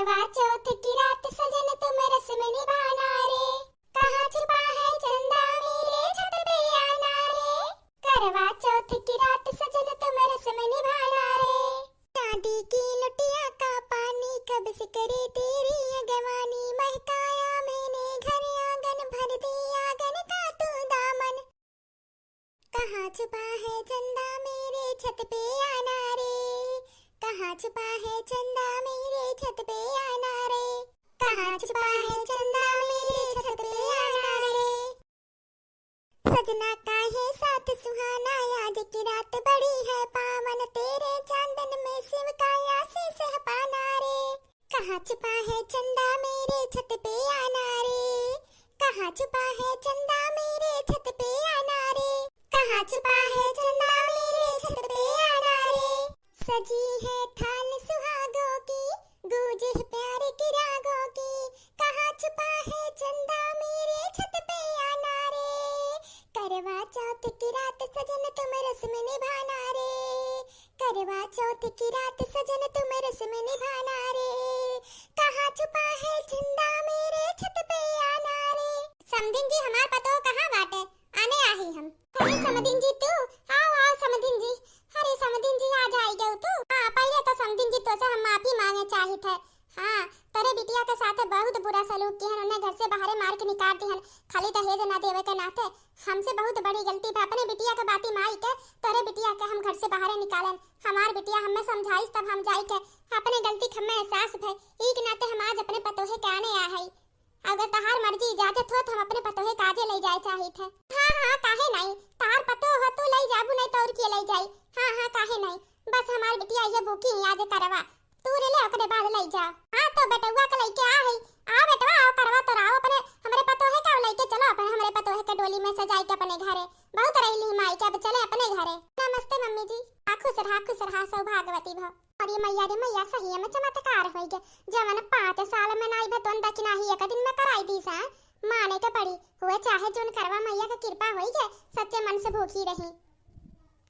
करवा चौथ की रात सजन तुम रस्म निभाना रे, कहाँ छुपा है चंदा मेरे छत पे आना रे। करवा चौथ की रात सजन तुम रस्म निभाना रे। शादी की लुटिया का पानी कब से करे तेरी अगवानी, महकाया मैंने घर आंगन भर दी आंगन का तू दामन। कहाँ छुपा है चंदा मेरे छत पे आना रे, कहाँ छुपा है चंदा मेरे छत पे आना रे, कहाँ छुपा है चंदा मेरे छत पे आना रे। सजना का है साथ सुहाना, आज की रात बड़ी है पावन, तेरे चांदन में शिव का आशीष है पाना रे। कहाँ छुपा है चंदा मेरे छत पे आना रे, कहाँ छुपा है चंदा मेरे छत पे आना रे, कहाँ छुपा है चंदा मेरे छत पे आना रे। सजी है थाल सुहागों की, गूंज है प्यार के रागों की, कहाँ छुपा है चंदा मेरे छत पे आना रे। करवा चौथ की रात सजन तुम रस्म निभाना रे, करवा चौथ की रात सजन तुम रस्म निभाना रे, कहाँ छुपा है चंदा मेरे छत पे आना रे। समधिन जी, हमार पतोह कहाँ बाटे? आने आही हम। अरे समधिन जी तू, आओ, आओ समधिन जी। अरे समधिन जी, आ जाई गयो तू। हाँ, पहले तो समधिन जी तोसे हम माफी मांगे चाहित है। हाँ, तोरे बिटिया के साथे बहुत बुरा सलूक किहन, उन्हें घर से बाहरे मार के निकाल दिहन, खाली दहेज ना देवे के नाते। हमसे बहुत बड़ी गलती भा, अपने बिटिया के बाती माई के, तोरे बिटिया के हम घर से बाहरे निकालन। हमार बिटिया हमें समझाइस तब हम जाई के, अपने गलती के हमें एहसास भे, ई के नाते हम आज अपने पतोहे के आने आ हई। अगर तहार मर्जी इजाजत हो तो हम अपने पतोहे काजे लई जाए चाहित है। हाँ, हाँ, काहे नहीं, तहार पतोह हो तू लई जाबू नहीं तो और के लई जाई। हाँ, हाँ, काहे नहीं, बस हमार बिटिया ये भूखी ही आज करवा, तू रे ले ओकरे बाद लई जा। हाँ तो बेटउआ के लइके आ है, आओ बेटवा आओ करवा तो आओ अपने हमरे पतोहे का लइके चलो अपने हमरे पतोहे के डोली में सजाई के अपने घरे, बहुत रही ली माई के, अब चले अपने घरे। नमस्ते मम्मी जी, आ खुश रहा खुश रहा सौभाग्यवती भव। अरे मैया रे मैया, सही में चमत्कार होई गे। जवन पाँच साल में नाई भतवन दखिना ही एक दिन में कराई दी सा, माने के पड़ी। हुए चाहे जोन करवा मैया के कृपा होई गे, सच्चे मन से भूखी रही।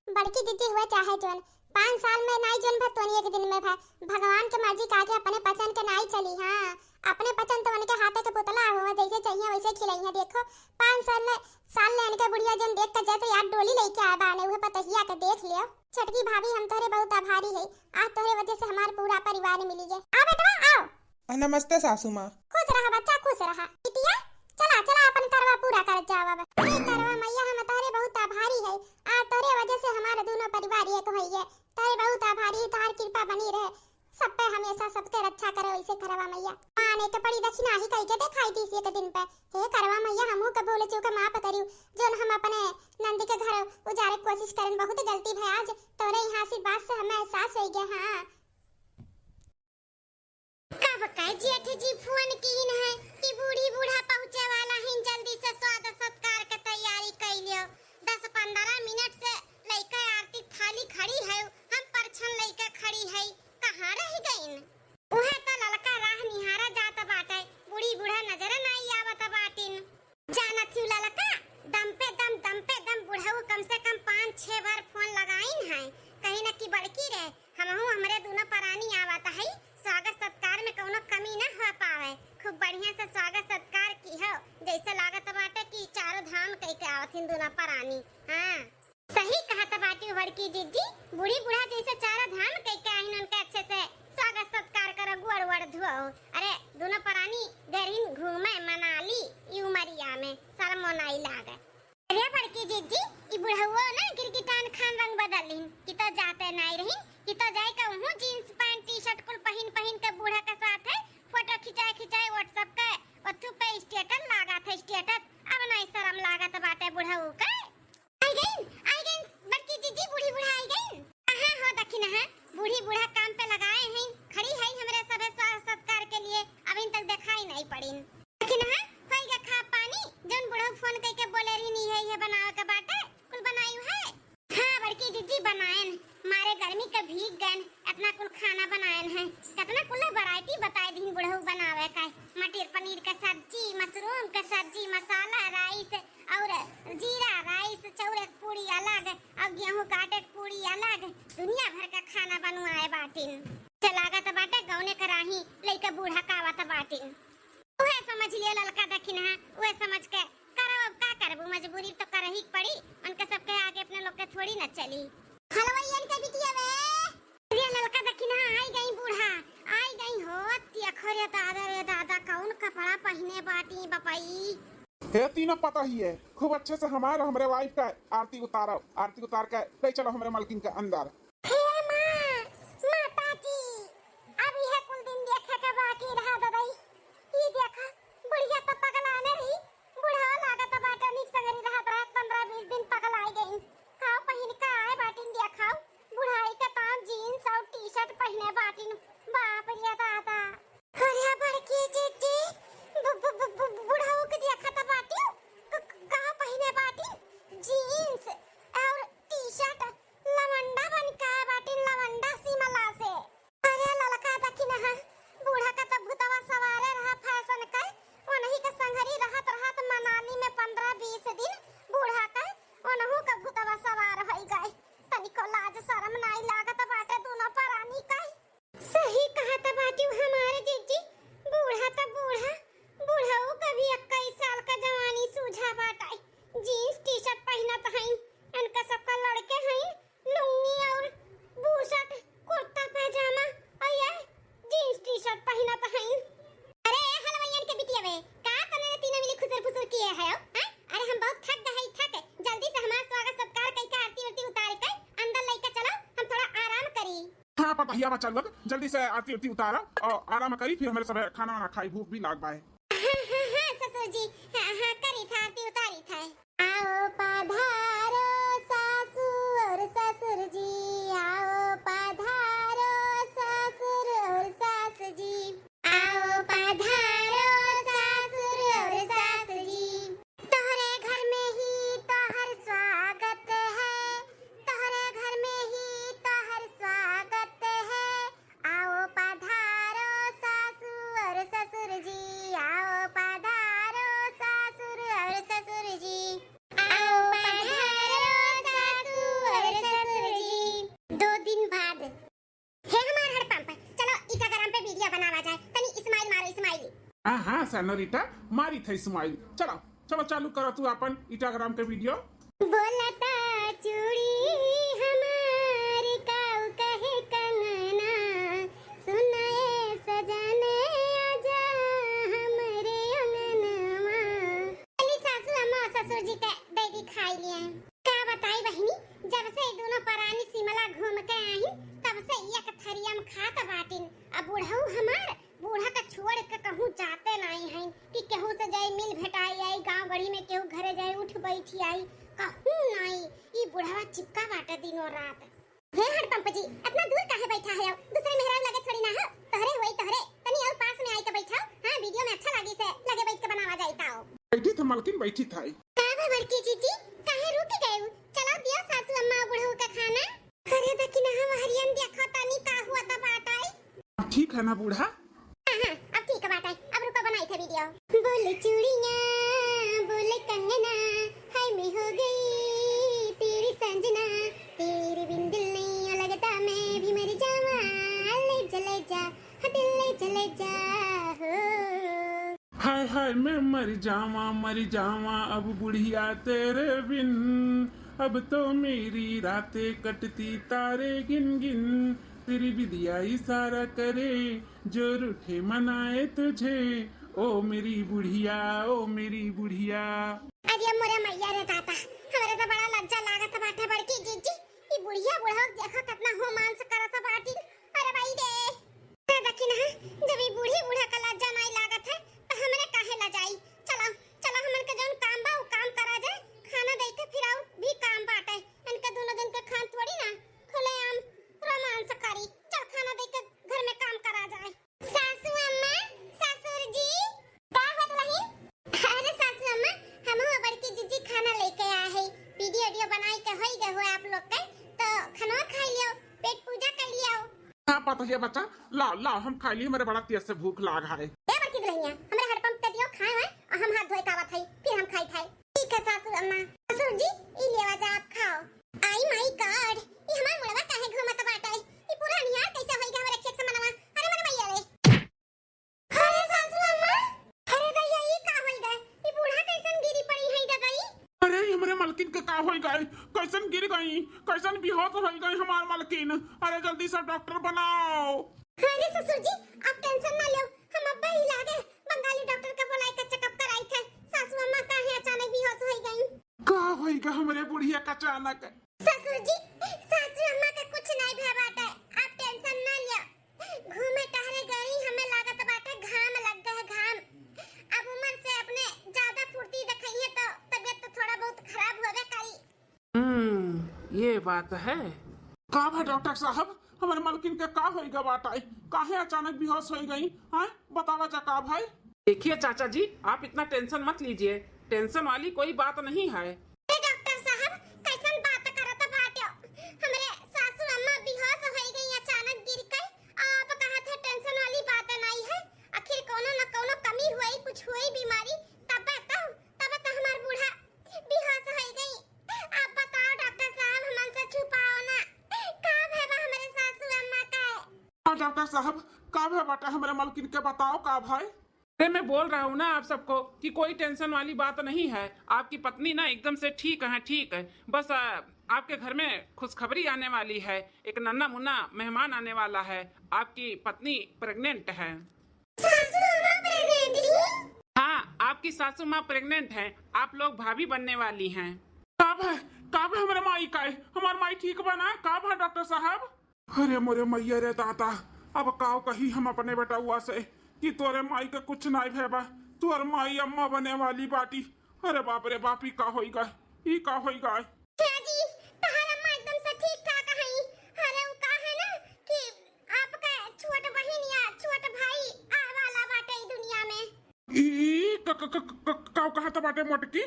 बड़की जिज्जी हुए चाहे जोन, पाँच साल में नाई जोन भतवन एक दिन में भा, भगवान के मर्जी का के अपने पसंद के नाई चली। हाँ, अपने पसंद तो उनके हाथे के पुतला हुआ, जैसे चाहिए वैसे खिलाई है। देखो, पाँच साल ले, साल ले इनके बुढ़िया जोन देख के जैसे यार डोली लेके आए बाने, उहे पतहिया के देख लियो। छोटकी भाभी, हम तोहरे बहुत आभारी है, आज तोहरे वजह से हमार पूरा परिवार मिली गए। आ बेटवा, आओ। आ, नमस्ते सासू माँ। खुश रहा बच्चा, खुश रहा। बिटिया, चला, चला, अपन करवा पूरा कर जाओ अब। हे करवा मैया, हम तोहरे बहुत आभारी है, आज तोहरे वजह से हमारे दोनों परिवार एक होई गए। तोहरे बहुत आभारी है, तोहार कृपा बनी रहे, सब पे हमेशा सबके रक्षा करे वैसे करवा मैया। माने के पड़ी दखिना ही कई के देखाई दीस एक दिन पे। हे करवा मैया, हमहू के भूल चूक माफ करियो, जोन हम अपने नंदी के घर उजारे के कोशिश करन, बहुत गलती भय। आज तोरे यहाँ आशीर्वाद से हमें एहसास होई गया। हाँ। कब के जेठ जी फोन कीन है कि बूढ़ी बूढ़ा पहुँचे वाला है, जल्दी से स्वाद सत्कार के तैयारी कर लियो। दस पन्द्रह मिनट से लइके आरती थाली खड़ी है, हम परछन लइके खड़ी है, कहाँ रह गईन? उहे त ललका राह निहारा जात बाटे, बूढ़ी बूढ़ा नजर नाई आवत बाटिन। जानत हूँ ललका, दम पे दम, दम पे दम बुढ़ऊ कम से कम पाँच छह बार फोन लगाइन है, कहीं न कि बड़की रे, हमहू हमरे दोनों परानी आवत हई, स्वागत सत्कार में कौनो कमी न हो पावे। खूब बढ़िया से स्वागत सत्कार की हो, जैसे लागत बाटे कि चारों धाम कह के आवत हिन दोनों परानी। हाँ। सही कहत बाटी बड़की जिज्जी, बूढ़ी बूढ़ा जैसे चारा धाम कइके आइन, उनके अच्छे से स्वागत सत्कार करो, गोड़ वोड़ धुओ। अरे, दोनों परानी गरीन घूमे मनाली, ई उमरिया में शर्मो नाई लागे। अरे बड़की जिज्जी, ई बुढ़उओ ना गिरगिटान खान रंग बदल लिहिन, कि तो जाते नाई रहिन, कि तो जाए के उहू jeans pant T-shirt कुल पहिन पहिन के बूढ़ा के साथ है फोटो खिंचाए खिंचाए WhatsApp के ओथू पे status लागा थे status। अब नाई शर्म लागत बाटे बुढ़ऊ के। आई गईन, आई गईन, बड़की जिज्जी, बूढ़ी बूढ़ा आई गईन। कहाँ हो दखिनहा, बूढ़ी बूढ़ा काम पे लगाए हैं, खड़ी है हमरे सभे स्वागत सत्कार के लिए, अभी तक दिखाई नहीं पड़ीन। दखिनहा, होई गा खा पानी, जौन बुढ़ऊ फोन कइके बोले रही, नहीं है ये बनावे के बाटे, कुल बनायु है। हाँ बड़की जिज्जी बनायन, मारे गर्मी के भीग गयन, इतना कुल खाना बनायन है, कितना कुल variety बताए दीन बुढ़ऊ बनावे का, मटर पनीर के सब्जी, mushroom के सब्जी, मसाला rice, और जीरा rice, चौरे के पूड़ी अलग, और गेहूं के आटे के पूड़ी अलग, दुनिया भर का खाना बनवाए बाटिन। चला गत बाटे गौने कराही, लइका बूढ़ा का आवत बाटिन। उहे समझ लिया ललका दखिनहा, उहे समझ के करब, अब का करबू, मजबूरी तो करही के पड़ी। उनके सबके आगे अपने लोग के थोड़ी न चली। हलवाइयन के बिटिया बे। अरे ललका दखिनहा, आई गई बूढ़ा, आई गई हो। तिया खरे दादा रे दादा, कौन कपड़ा पहिने बाटी बपई। हे तीनों पतोहिए, खूब अच्छे से हमार, हमरे वाइफ का आरती उतारो, आरती उतार के ले चलो हमरे मलकिन के अंदर। हे माँ, माता जी, अब यह कुल दिन देखे के बाकी रहा ददई। ई देखा, बुढ़िया तो पगलाने रही, बुढ़ावा लागत बाटे नीक संगरी रहत रहत पन्द्रह बीस दिन पगलाई गईन। का पहिन के आए बाटिन देखाओ, बुढ़ाई के ताम जीन्स और टी शर्ट पहिने बाटिन। बाप रे दादा। अरे बड़की जीजी, बु-, बु-, बु-, बु-, बुढ़ऊ के देखत बाटिन, क-, क-, का पहिने बाटिन? जीन्स और टी शर्ट, लवंडा बन के आए बाटिन, लवंडा सिमला से। अरे ललका दखिनहा, बूढ़ा का तो भूतवा सवारे रहा फैशन के, ओनही के संघरी रहत रहत मनाली में पन्द्रह बीस दिन बूढ़ा के, ओनहू के भूतवा सवार होई गए। तनिको लाज शरम नाई लागत बाटे दूनो परानी के। सही कहत बाटिउ हमार जीजी, बूढ़ा त बूढ़ा, बुढ़ऊ का भी इक्कीस साल का जवानी सूझा बाटे। जीन्स टी शर्ट पहिनत हईन, इनका सबका लड़के हईन, लुंगी और बुशर्ट, कुर्ता पैजामा, और ये जीन्स टी शर्ट पहिनत हईन। अरे ए हलवाइयन के बिटिया बे, का तने तीनों मिली खुसर फुसर किए है, हैं? अरे हम बहुत थक गए हई, थक। जल्दी से हमार स्वागत सत्कार कई के आरती उरती उतार के अंदर लेके चलो, हम थोड़ा आराम करी। हाँ पतोहिया बच्चा लोग, जल्दी से आरती उरती उतारो और आराम करी, फिर हमरे सब खाना वाना खाई, भूख भी लाग बाए। हाँ, हाँ, हाँ, ससुर जी, हाँ, हाँ, करी था, आरती उतारी था। आओ पधारो सासू और ससुर जी, आओ पधारो ससुर और सास जी। आओ पधारो सासुर और सास जी, तोहरे घर में ही तोहर स्वागत है, तोहरे घर में ही तोहर स्वागत है। आओ पधारो सासू और ससुर जी, आओ पधारो सासुर और ससुर जी, आओ पधारो सासू और ससुर जी। दो दिन बाद। हे हमार हड़पंप, चलो Instagram पे वीडियो बनावा जाए, तनी smile मारो, smile। हाँ, हाँ, सेनोरिटा, मारी थे smile। चलो, चलो, चालू करो तू अपन Instagram के वीडियो। बोलता चूड़ी हमार काऊ कहे कंगना, सुनाए सजने आजा हमरे अंगनवा। चली सासू अम्मा ससुर जी के दे दी खाई लिए। का बताई बहिनी, जब से ई दोनों परानी सिमला घूम के आइन, तब से एक थरिया में खात बाटिन। अब बुढ़ऊ हमार, बूढ़ा का छोड़ के कहूँ जाते नाई हैं कि केहू से जाई मिल भेटाई आई, गाँव गढ़ी में केहू घरे जाई उठ बैठी आई, कहूँ नाई। ई बुढ़वा चिपका बाटे दिनों रात। हे हड़पंप जी, इतना दूर काहे बैठा है? दूसरे मेहरारू लगे थोड़ी ना हो, तोहरे हुई तोहरे। तनी और पास में आई के बैठा। हाँ, वीडियो में अच्छा लागी से लगे बैठ के बनावा जाई ताओ। बैठी था मलकिन, बैठी था। का बा बड़की जीजी, काहे रुक गए? चलो दियो सासू अम्मा बुढ़ऊ का खाना। अरे दखिनहा, हरियन देखो तनी का हुआ था बात आई। अब ठीक है ना बूढ़ा? हाँ, हाँ, अब ठीक बात है। अब रुको, बनाई थे वीडियो। बोले चूड़ियाँ, बोले कंगना, हाय मैं हो गई तेरी संजना, तेरे बिन दिल नहीं लगता, मैं भी मर जावा, ले जा, ले जा, हाँ, दिल ले जा, ले जा, हो। हाय हाय मैं मर जावा, मर जावा अब बुढ़िया तेरे बिन, अब तो मेरी रातें कटती तारे गिन गिन, तेरी बिदिया इशारा करे, जो रूठे मनाए तुझे, ओ मेरी बुढ़िया, ओ मेरी बुढ़िया। अरे मोरे मैया रे दादा, हमरे तो बड़ा लज्जा लागत बाटे बड़की जीजी, ई बुढ़िया बुढ़ऊ देखा कितना रोमांस करत बाटी। अरे भाई रे, अरे दखिनहा, जब ई बूढ़ी बूढ़ा का लज्जा नाई लागत है, तो हमरे काहे लजाई? चला, चला हमन के जौन काम बा, उ काम करा जाए। खाना दे के फिर आऊ भी काम बाटे। इनके दोनों दिन के खान थोड़ी ना खुलेआम रोमांस करी। चल खाना दे के घर में काम करा जाए। सासू अम्मा, ससुर जी, का होत बहिन? अरे सासू अम्मा, हमहू बड़की जीजी खाना लेके आए है। वीडियो वीडियो बनाई के होई गए हो आप लोग के, तो खाना खा लियो, पेट पूजा कर लियो। हाँ पतोहिया बच्चा, लाओ लाओ हम खा ली, हमरे बड़ा तेज से भूख लाग है। ए बड़की दुल्हनिया, हमरे हड़पंप के दियो खाए है और हम हाथ धोए कावत है, फिर हम खाई खाए। ठीक है सासू अम्मा। ससुर जी, ई लेवा जा आप खाओ। आई माय गॉड, ई हमार मुड़वा काहे घूमत बाटे? ई पूरा अनियार कैसे होई गया हमरे खेत से गिर गई, कैसन बेहोश होइ गई हमार मलकिन। अरे जल्दी से डॉक्टर बनाओ। अरे ससुर जी, आप टेंशन ना लो, हम अब्बे ही लागे बंगाली डॉक्टर का बुलाए के चेकअप कराई थे। सासू अम्मा काहे अचानक बेहोश होइ गई? का होइगा हमरे बुढ़िया का अचानक? ससुर जी, सासू अम्मा के कुछ नहीं भय बाटे, आप टेंशन ना लिया। घूमे टहरे गई, हमें लागत बाटे घाम लग गए, घाम। अब उम्र से अपने ज्यादा फुर्ती दिखाइए तो तबीयत तो थोड़ा बहुत खराब होबे करी। हम्म, ये बात है। का भा डॉक्टर साहब, हमरे मलकिन के का होइगा बाटे? काहे अचानक बेहोश होइ गई? हाँ, बतावा जा का भाई? देखिए चाचा जी, आप इतना टेंशन मत लीजिए, टेंशन वाली कोई बात नहीं है। अरे डॉक्टर साहब, कैसन बात करत बाट्यो? हमरे सासू अम्मा बेहोश होइ गई अचानक गिर के, आप कहत है टेंशन वाली बात नहीं है। आखिर कोनो न कोनो कमी हुई, कुछ हुई बीमारी, तब तो, तब तो हमार बूढ़ा बेहोश होइ गई। आप बताओ डॉक्टर साहब, हमन से छुपाओ ना, का भय बा हमरे सासू अम्मा का? हाँ डॉक्टर साहब, का भय बाटे हमरे मलकिन के, बताओ का भय? अरे मैं बोल रहा हूँ ना आप सबको कि कोई टेंशन वाली बात नहीं है। आपकी पत्नी ना एकदम से ठीक है, ठीक है। बस आ, आपके घर में खुशखबरी आने वाली है, एक नन्ना मुन्ना मेहमान आने वाला है, आपकी पत्नी प्रेग्नेंट है। सासू अम्मा प्रेग्नेंट ही? हाँ, आपकी सासू माँ प्रेग्नेंट है, आप लोग भाभी बनने वाली हैं। का भा, का भा हमरे माई का है? हमार माई ठीक बा ना? का भा डॉक्टर साहब? अरे मोरे मैया रे दादा, अब काव कही हम अपने बेटउआ से कि तोरे माई के कुछ नाई भय बा, तोर माई अम्मा बने वाली बाटी। अरे बाप रे बाप, ई का होइगा, ई का होइगा? हे जी, तहार अम्मा एकदम से ठीक ठाक हई। अरे उ का है ना कि आपका छोट बहिन या छोट भाई आ वाला बाटे ई दुनिया में। ई क-, क-, क-, क-, का कहत बाटे मोटकी?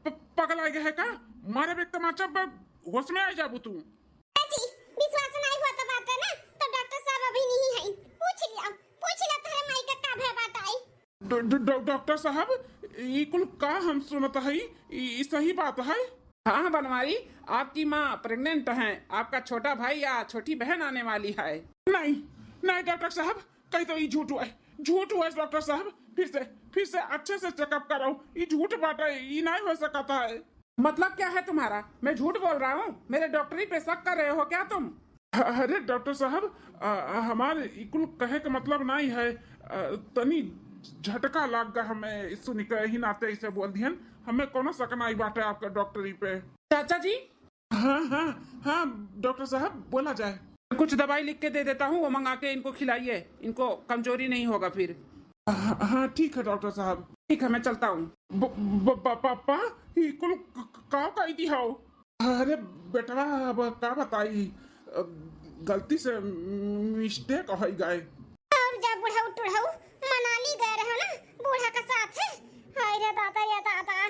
प-, पगला गए है का? मारे एक तमाचा, ब-, होश में आ जाबू तू। जी, विश्वास नहीं होत बाटे ना, तो डॉक्टर साहब अभी नहीं है। पूछ लिया, पूछ लिया तोहरे माई के का भय बाटे। ड-, ड-, ड-, डॉक्टर साहब, ई कुल का हम सुनत हई, ई, ई सही बात है? हाँ, हाँ बनवारी, आपकी माँ प्रेग्नेंट हैं, आपका छोटा भाई या छोटी बहन आने वाली है। नहीं, नहीं डॉक्टर साहब, कहीं तो ई झूठ हुआ है, झूठ हुआ है डॉक्टर साहब। फिर से, फिर से अच्छे से चेकअप कराओ, ई झूठ बाटे, ई नहीं हो सकता है। मतलब क्या है तुम्हारा? मैं झूठ बोल रहा हूँ? मेरे डॉक्टरी पे शक कर रहे हो क्या तुम? अरे डॉक्टर साहब, अ, अ, हमार ई कुल कहे के मतलब नहीं है, अ, तनी झटका लाग गा हमें सुन के, यही नाते ऐसे बोल दिहन। हमें कोनो शक नहीं बाटे आपका डॉक्टरी पे। चाचा जी। हाँ, हाँ, हाँ, डॉक्टर साहब, बोला जाए। कुछ दवाई लिख के दे देता हूँ, वो मंगा के इनको खिलाइए, इनको कमजोरी नहीं होगा फिर। हाँ, हाँ, ठीक है डॉक्टर साहब। ठीक है, मैं चलता हूँ। ब-, ब-, ब-, पापा, ई कुल क-, क-, का कह दी हो? अरे बेटवा, अब का बताई, अ, गलती से मिस्टेक हो गए। और जा बुढ़ऊ टुढ़ऊ मनाली गए रहो ना बूढ़ा के साथ है। हाय रे दादा, ये दादा,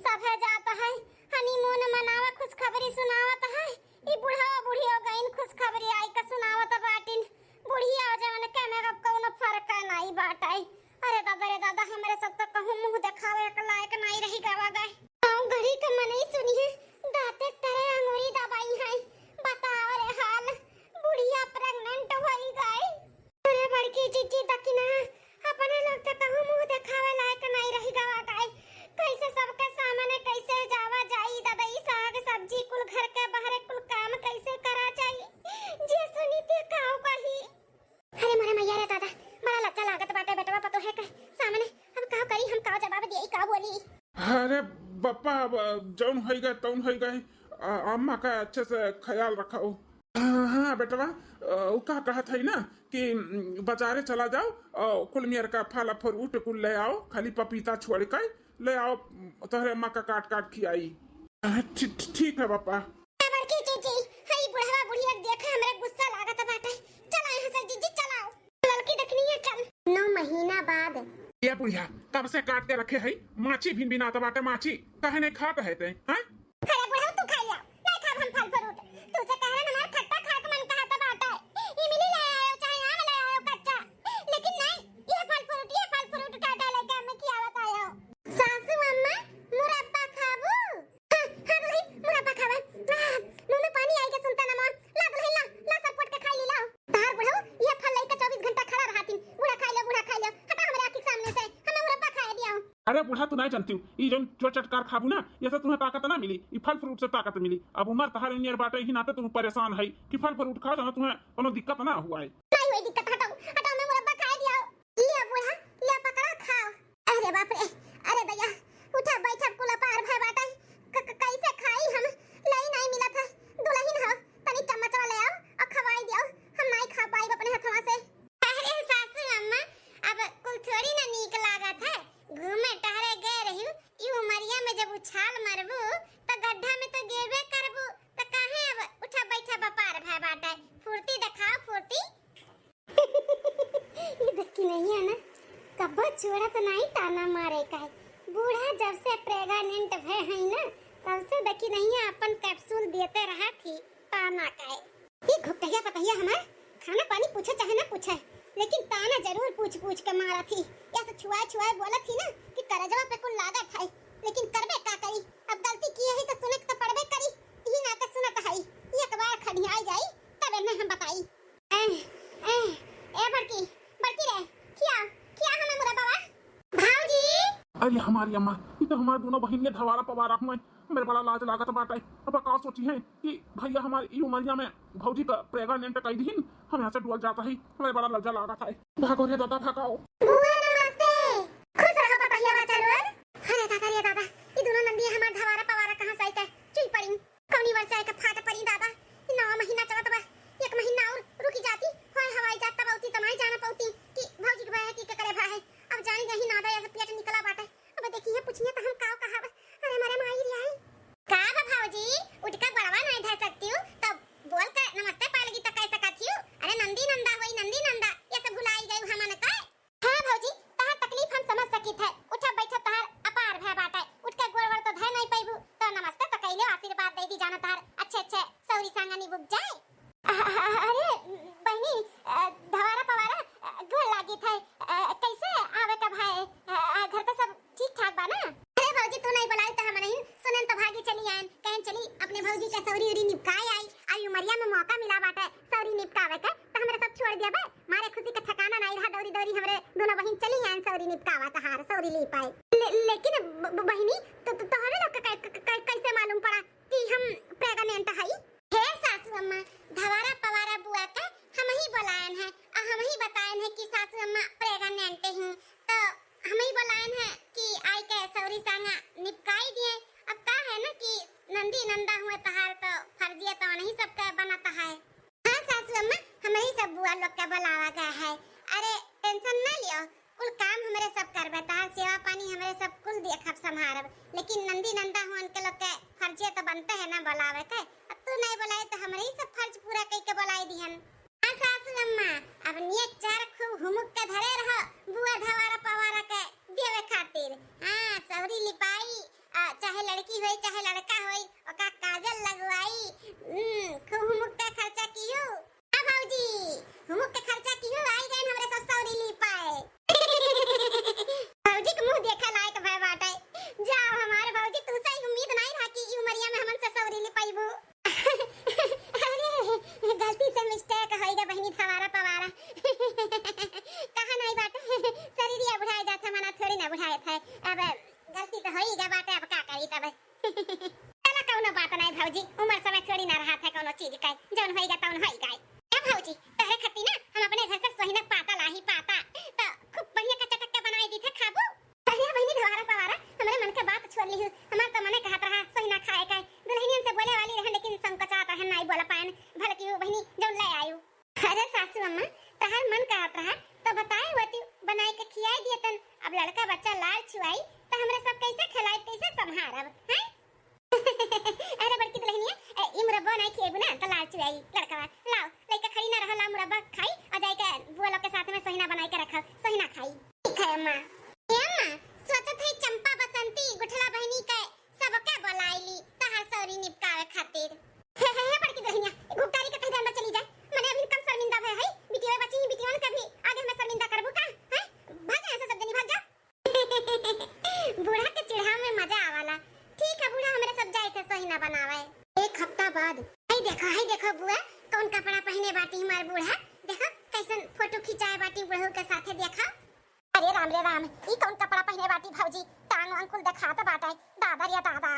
सब है जाता है हनीमून मनावा, खुशखबरी सुनावत है। ई बुढ़वा बुढ़ियो गइन खुशखबरी आई के सुनावत बाटिन। बुढ़िया जवन के में अब कौनो फर्क नाई बाटे। अरे दादा रे दादा, हमरे सब तो कहूँ मुँह देखावे के लायक नाई रही गवा गए। गाँव घड़ी के मनई सुनिहे, दाँते तरे अंगूरी दबाई है। बताओ रे हाल, बुढ़िया प्रेग्नेंट होई गई। अरे बड़की जीजी दकिना, अपने लोग तो कहूँ मुँह देखावे लायक नाई रही गवा गए। कैसे सबके सामने कैसे जावा जाई दादा, ई साग सब्जी कुल घर के बाहरे कुल काम कैसे करा जाई? जे सुनी ते काव कही। अरे मोरे मैया रे दादा, बड़ा लज्जा लागत बाटे बेटवा पतोहे के सामने। अब का करी हम, का जवाब देई, का बोली? अरे बप्पा, अब जौन होई गए तौन होई गए, अ, अम्मा का अच्छे से ख्याल रखो। हाँ, हाँ बेटवा, अ, उ का कहत है ना कि, उम, बाजारे चला जाओ, अ, कुल मेर का फल फ्रूट कुल ले आओ, खाली पपीता छोड़ के ले आओ, तोहरे अम्मा का काट काट खियाई। अ, ठी-, ठी-, ठीक है पापा। ए बड़की जीजी, हई बुढ़वा बुढ़िया के देखे हमरे गुस्सा लागत बाटे। चला यहाँ से जीजी, चलाओ। ललकी देखनी है, चल। नौ महीना बाद। ए बुढ़िया, कब से काट के रखे है, माछी भिन भिनात बाटे, माछी। काहे नहीं खात है ते, हैं? अरे बुढ़ऊ, तू खा लिया, नहीं खाब हम फल फ्रूट। तू से कह रहे हमार खट्टा खाए के मन कहत बाटे। इमली ले आयो, चाहे आम ले आयो कच्चा, लेकिन नहीं, ये फल फ्रूट, ये फल फ्रूट काटा लेके हमें खियावत आयो। सासू अम्मा, मुरब्बा खाबू? हाँ, हाँ दुल्हन, मुरब्बा खावा। आह, मुंह में पानी आई के सुनता ना माँ। ला दुल्हन, ला, ला सब फट के खाई ली, लाओ। तार बुढ़ऊ, ये फल लइके चउबीस घंटा खड़ा रहतिन। बूढ़ा खाई लो, बूढ़ा खाई लो। हटा हमरे आँखी के सामने से, हमें मुरब्बा खाए दिया। अरे बूढ़ा, तू नाहीं जानतिउ, ई जौन चोर चटकार खाबू ना, ये से तुम्हें ताकत ना मिली, ई फल फ्रूट से ताकत मिली। अब उमर तहार नियर बाटे, इही नाते तुम परेशान है कि फल फ्रूट खाओ, जौन तुम्हें कोनो दिक्कत ना हुआ है। नाहीं होई दिक्कत, हटाओ, हटाओ, मैं मुरब्बा खाए दिया। लिया बूढ़ा, लिया पकड़ा, खाओ। अरे बाप रे, अरे दैया, उठा बैठा, कुल अपार भय बाटे, क-, क-, कैसे खाई हम? लई नाहीं मिलत है, दुलहिन हो, तनी चम्मचवा ले आओ अउर खवाई दियो, हम नाहीं खा पाइब अपने हथवा से। अरे सासू अम्मा, अब कुल थोड़ी ना नीक लागत है, घूमे टहरे गए रहिउ, ई उमरिया में जब उछाल मरबू, त गड्ढा में तो गिरबे करबू, त काहे अब उठा बैठा बपार भय बाटे, फुर्ती देखाओ, फुर्ती। ई देखी नहीं है ना, कब्बो छोड़त नाहीं ताना मारे का है। बूढ़ा जब से प्रेग्नेंट भय है ना, तब से देखी नहीं है, अपन कैप्सूल देते रहा थी ताना का है। ई घुपटहिया पतहिया हमार खाना पानी पूछे चाहे ना पूछे, लेकिन ताना जरूर पूछ पूछ के मारा थी। या तो छुआए छुआए बोला थी ना कि करजवा पे कुल लागत है, लेकिन करबे का करी, अब गलती की है तो सुने के तो पड़बे करी। यही नाते सुनत है, एक बार खड़ियाई जाई तब इन्हें हम बताई। ए, ए, ए बड़की, बड़की रे, खिया, खिया हमें मुरब्बा। भौजी! अरे हमारी अम्मा, ये तो हमारे दोनों बहिन ने धवारा पवारा हुए। मेरे बड़ा लाज लागत बाटे। अब का सोची है कि भैया हमारे ई उमरिया में भौजी का प्रेग्नेंट कई दिन हम यहाँ से डुअल जाता है। मेरे बड़ा लज्जा लागत है। भागो रे दादा, भागो। बुआ नमस्ते। खुश रहो पतहिया बच्चा लोग। अरे दादा रे दादा, ये दोनों नंदी हमार धवारा पवारा कहाँ से आई के चुई पड़ी। कौनी वर्षा एक फाट परी दादा, ई नवा महीना चलत बा, एक महीना और रुकी जाती, होय हवाई जात तब औती त नाहीं जान पौती कि भौजी के भाई है कि केकरे भाई है। अब जानी नहीं नादा या से पेट निकला बाटे। अब देखी है पूछिए त हम काव कहब। अरे मरे माई रे आई। का बा भौजी, उठ के गोड़वा नहीं धर सकती हूँ, तब बोल के नमस्ते पाए लगी त कह सकत हूँ। अरे नंदी नंदा होई, नंदी नंदा, ये सब भुलाई गई हमन का। हाँ भौजी, तहार तकलीफ हम समझ सकित है। उठा बैठा तहार अपार भय बाटे। उठ के गोड़ वोड़ तो धय नहीं पैबू, तो नमस्ते तो कैले आशीर्वाद दे दी जाना तहार अच्छे अच्छे सौरी सांगनी बुक जाए। अ-, अ-, अरे बहनी, अ, धवारा पवारा, अ, गोड़ लागित है। अ, कैसे आवे का भाई? अ, अ, घर पे सब ठीक ठाक बा ना? अरे भौजी, तू नहीं बुलाई तो हम नहीं सुनन तो भागी चली आयन, कहन चली अपने भौजी के सौरी उरी निपकाए आई। आई उमरिया में मौका मिला बाटे सौरी निपकावे के, तो हमरे सब छोड़ दिया बे। मारे खुशी का ठिकाना नहीं रहा, दौरी दौरी हमरे दोनों बहिन चली आयन सौरी निपकावा तहार, सौरी ली पाए। ले, लेकिन ब-, ब-, बहिनी, तो, तो तोहरे लोग के कै-, कै-, कै-, कैसे मालूम पड़ा कि हम प्रेग्नेंट हई? हे सासू अम्मा, धवारा पवारा बुआ के हम ही बोलायन है, आ हम ही बतायन है कि सासू अम्मा प्रेग्नेंट ही, तो हम ही बोलायन है कि आई के सौरी सांगा निपकाई दिए। अब का है ना कि नंदी नंदा हुए तहार, तो फर्जिया तो नहीं सबके बनता है। हाँ सासू अम्मा, हमरे सब बुआ लोग के बुलावा गया है। अरे टेंशन ना लियो, कुल काम हमरे सब करबे, तहार सेवा पानी हमरे सब कुल देखब संभारब, लेकिन नंदी नंदा हुअन के लोग के फर्जिया तो बनते है ना बुलावे के। अब तू नहीं बुलाए तो हमरे ही सब फर्ज पूरा कई के बुलाई दिहन। हाँ सासू अम्मा, अब नियत चार खूब हुमुक के धरे रहो बुआ धवारा पवारा के देवे खातिर। हाँ सौरी लिपाई, आ, चाहे लड़की होई चाहे लड़का होई, ओका काजल लगवाई। हम्म, खूब हुमुक के खर्चा कियो। हाँ भौजी, हुमुक के खर्चा कियो, आई गए हमरे सब सौरी ली पाए। भौजी के मुंह देखे लायक भय बाटे। जाओ हमारे भौजी, तू से ही उम्मीद नहीं रहा कि ई उमरिया में हमन से सौरी ली पाइबू। अरे, गलती से मिस्टेक होई गे बहिनी, धवारा पवारा। कहा नहीं बाटे, शरीरिया बुढ़ाए जात है, मना थोड़ी ना बुढ़ाए थे। अब गलती तो होई गे बाटे, अब का करी तब। चला कौनो बात नहीं भौजी, उम्र समय थोड़ी ना रहा था कौनो चीज का, जौन होई गे तौन होई गे। ए भौजी, तोहरे खत्ती ना हम अपने घर से सोहिना पाता लाही पाता, तो खूब बढ़िया का चटक के बनाई दी थे, खाबू? अरे बहिनी धवारा पवारा, हमरे मन के बात छोड़ लिहू। हमार तो मने कहत रहा सोहिना खाए का, दुल्हनियन से बोले वाली रहन लेकिन संकोचात रहन, नाई बोल पायन। भले की बहिनी जौन ले आयु। अरे सासू अम्मा, तहार मन कहत रहा तो बताए होती, बनाए के खियाए दिए तन। अब लड़का बच्चा लाड़ छुआई तो हमरे सब कैसे खिलाई, कैसे संभारब, हैं? अरे बड़की दुल्हनिया, ए, ई मुरब्बा नहीं खिएबू ना तो लाड़ चुआई लड़कवा। लाओ, लइका खड़ी ना रहो, लाओ मुरब्बा खाई और जाई के बुआ लोग के साथ में सोहिना बनाई के रखो, सोहिना खाई। ठीक है अम्मा। ए अम्मा, सोचत है चंपा बसंती गुठला बहिनी के सबके बुलाई ली तहार सौरी निपकावे खातिर। हे, हे, हे बड़की दुल्हनिया, ई घुघटारी के कहीं अंदर चली जाए। मने अभी कम शर्मिंदा भय है, बिटिया बची बिटियन के भी आगे हमें शर्मिंदा करबू का? हैं? भाग यहाँ से सब जनी, भाग जा। बूढ़ा के चिढ़ाव में मजा आवाला। ठीक है बूढ़ा, हमरे सब जाए थे सोहिना बनावे। एक हफ्ता बाद। हाय देखो, हाय देखो बुआ, कौन कपड़ा पहने बाटी हमार बूढ़ा। देखो कैसन फोटो खिंचाए बाटी बुढ़ऊ के साथे, देखो। अरे राम रे राम, ई कौन कपड़ा पहने बाटी भौजी? आंग वांग कुल देखात बाटे। दादा रे दादा।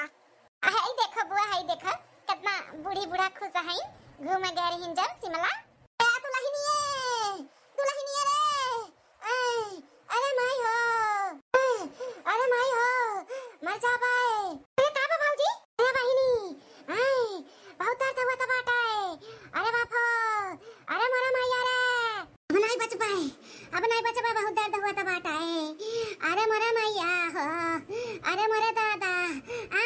हई देखो बुआ, हई देखो, कितना बूढ़ी बूढ़ा खुश हईं, घूमे गए रहीन जब शिमला। ए दुलहिनिए, दुलहिनिए रे, ए, अरे माई हो, ए, अरे माई हो, मर जाबे। अरे का बा भौजी? अरे बहिनी, ए, बहुत दर्द होत बाटे। अरे बाप हो, अरे मोरे माई रे। अब नाई बचबे, अब नाई बचबे, बहुत दर्द होत बाटे। अरे मोरे मैया हो, अरे मोरे दादा। आ।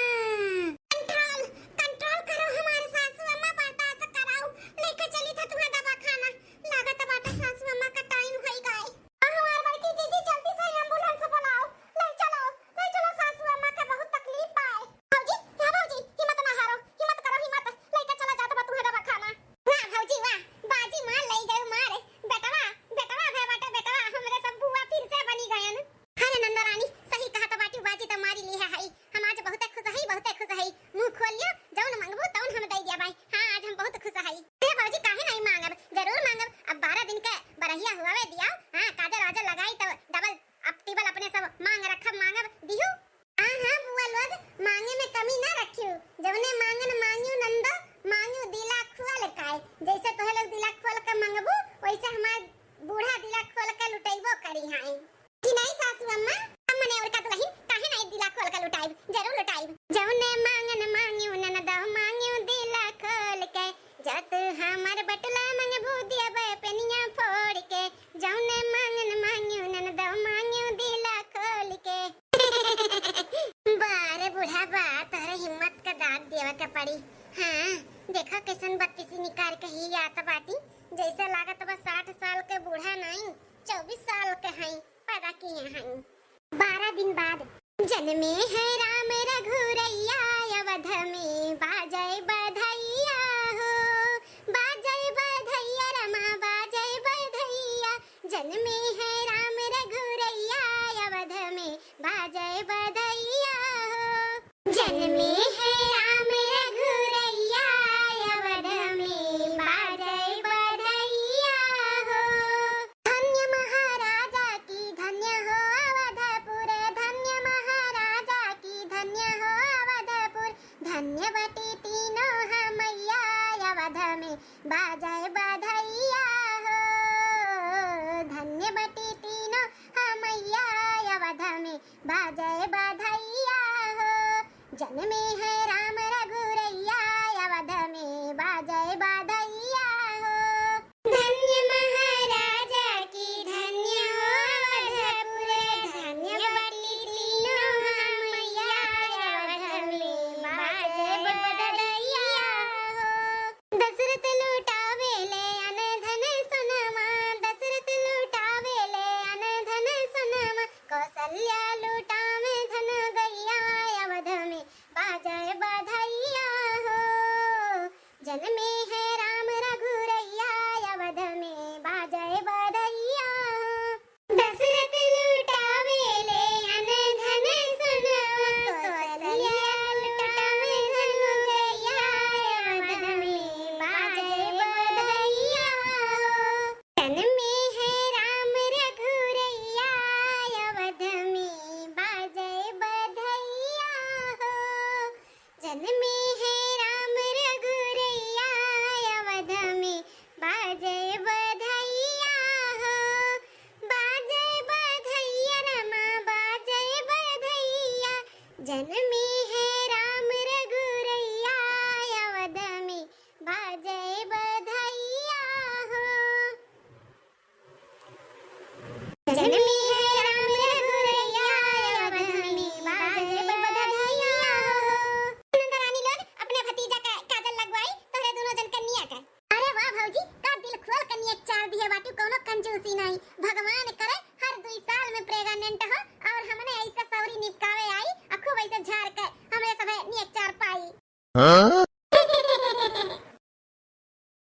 Control, control करो हमार सासू अम्मा, बर्दाश्त कराओ। लेके चली था तुम्हें दवाखाना। लागत बाटे सासू अम्मा का time होई गए। आ हमार बड़की जीजी, जल्दी से ambulance बुलाओ। ले चलो, ले चलो सासू अम्मा के बहुत तकलीफ बा। भौजी, क्या भौजी, हिम्मत ना हारो, हिम्मत करो, हिम्मत। लेके चला जात बा तुम्हें दवाखाना। वाह भौजी वाह, बाजी मार लई गयो मार। बेटवा, बेटवा भए बाटे बेटवा, हमरे सब बुआ फिर से बनी गयन। अरे नंदा रानी, सही कहत बाटी, बाजी त मारी ली है हई। हम आज बहुते खुश हई, बहुते खुश हई। मुंह खोल लियो, जौन मंगबू तौन हम दई दिया बाई। हाँ, आज हम बहुत खुश हई। अरे भौजी, काहे नहीं मांगब, जरूर मांगब। अब बारह दिन के बरहिया हुआवे दिया, हाँ, काजर वाजर लगाई तब double up टिबल अपने सब मांग रखब, मांगब दिहू। हाँ, हाँ, बुआ लोग, मांगे में कमी ना रखियो। जौने मांगन मांगियो नंदो, मांगियो दिला खोल के। जैसे तोहे लोग दिला खोल के मंगबू, वैसे हमार बूढ़ा दिला खोल के लुटैबो करी हैं। कि नहीं सासू अम्मा? हम मने और का दुलहिन, काहे नहीं दिला खोल के लुटाइब? जरूर लुटाइब। जौने मांगन मांगियो नंदो, मांगियो दिला खोल के। जब तू हमार बटुला मंगबू, दिया बे पेनिया फोड़ के। जौने मांगन मांगियो नंदो, मांगियो दिला खोल के। बा रे बूढ़ा बा, तोहरे हिम्मत का दाद देवे के पड़ी। हाँ, देखो कैसन बत्तीसी निकाल के ही आत बाटी, जैसे लागत बा साठ साल के बूढ़ा नहीं, चउबीस साल के हई, पैदा किए हई। बारह दिन बाद। जन्मे हैं राम रघुरैया, अवध में बाजै बधैया हो, बाजै बधैया रमा, बाजै बधैया। जन्मे हैं राम रघुरैया, अवध में बाजै बधैया हो। जन्मे हैं राम रघुरैया, अवध में बाजै बधैया हो। धन्य महाराजा की धन्य हो अवधपुर, धन्य महाराजा की धन्य हो अवधपुर। धन्य बटी तीनों हमैया, अवध में बाजै बधैया हो। धन्य बटी तीनों हमैया, अवध में बाजै बधैया हो। जन्मे हैं राम रघुरैया, अवध में बाजै बधैया हो। धन्य महाराजा की धन्य हो अवधपुर, धन्य बटी तीनों हमैया, अवध में बाजै बधैया हो। दशरथ लुटावेले अन धन सोनवा, दशरथ लुटावेले अन धन सोनवा, कौशल्या लुटावे धन गैया, अवध में बाजै बधैया हो। जन्मे हैं राम रघुरैया, अवध में बाजै बधैया हो। दशरथ लुटावेले अन धन सोनवा, कौशल्या लुटावे धन गैया, अवध में बाजै बधैया हो। जन्मे हैं राम रघुरैया, अवध में बाजै बधैया हो। जन्मे हैं राम रघुरैया, अवध में बाजै बधैया हो। बाजै बधैया रमा, बाजै बधैया। जन्मे हैं राम रघुरैया, अवध में बाजै बधैया हो। जन्मे हैं राम रघुरैया, अवध में बाजै बधैया हो। नंद रानी लोग अपने भतीजा का काजल लगवाई, तोहरे दोनों जन कन्या का। अरे वाह भौजी, का दिल खोल के नियक चार दिए बाटू, कौनो कंजूसी नहीं। भगवान करे हर दुई साल में pregnant हो और हमने ऐसा सौरी निपकावे आई, आ खूब ऐसे झाड़ के हमरे सभे नियक चार पाई। हाँ?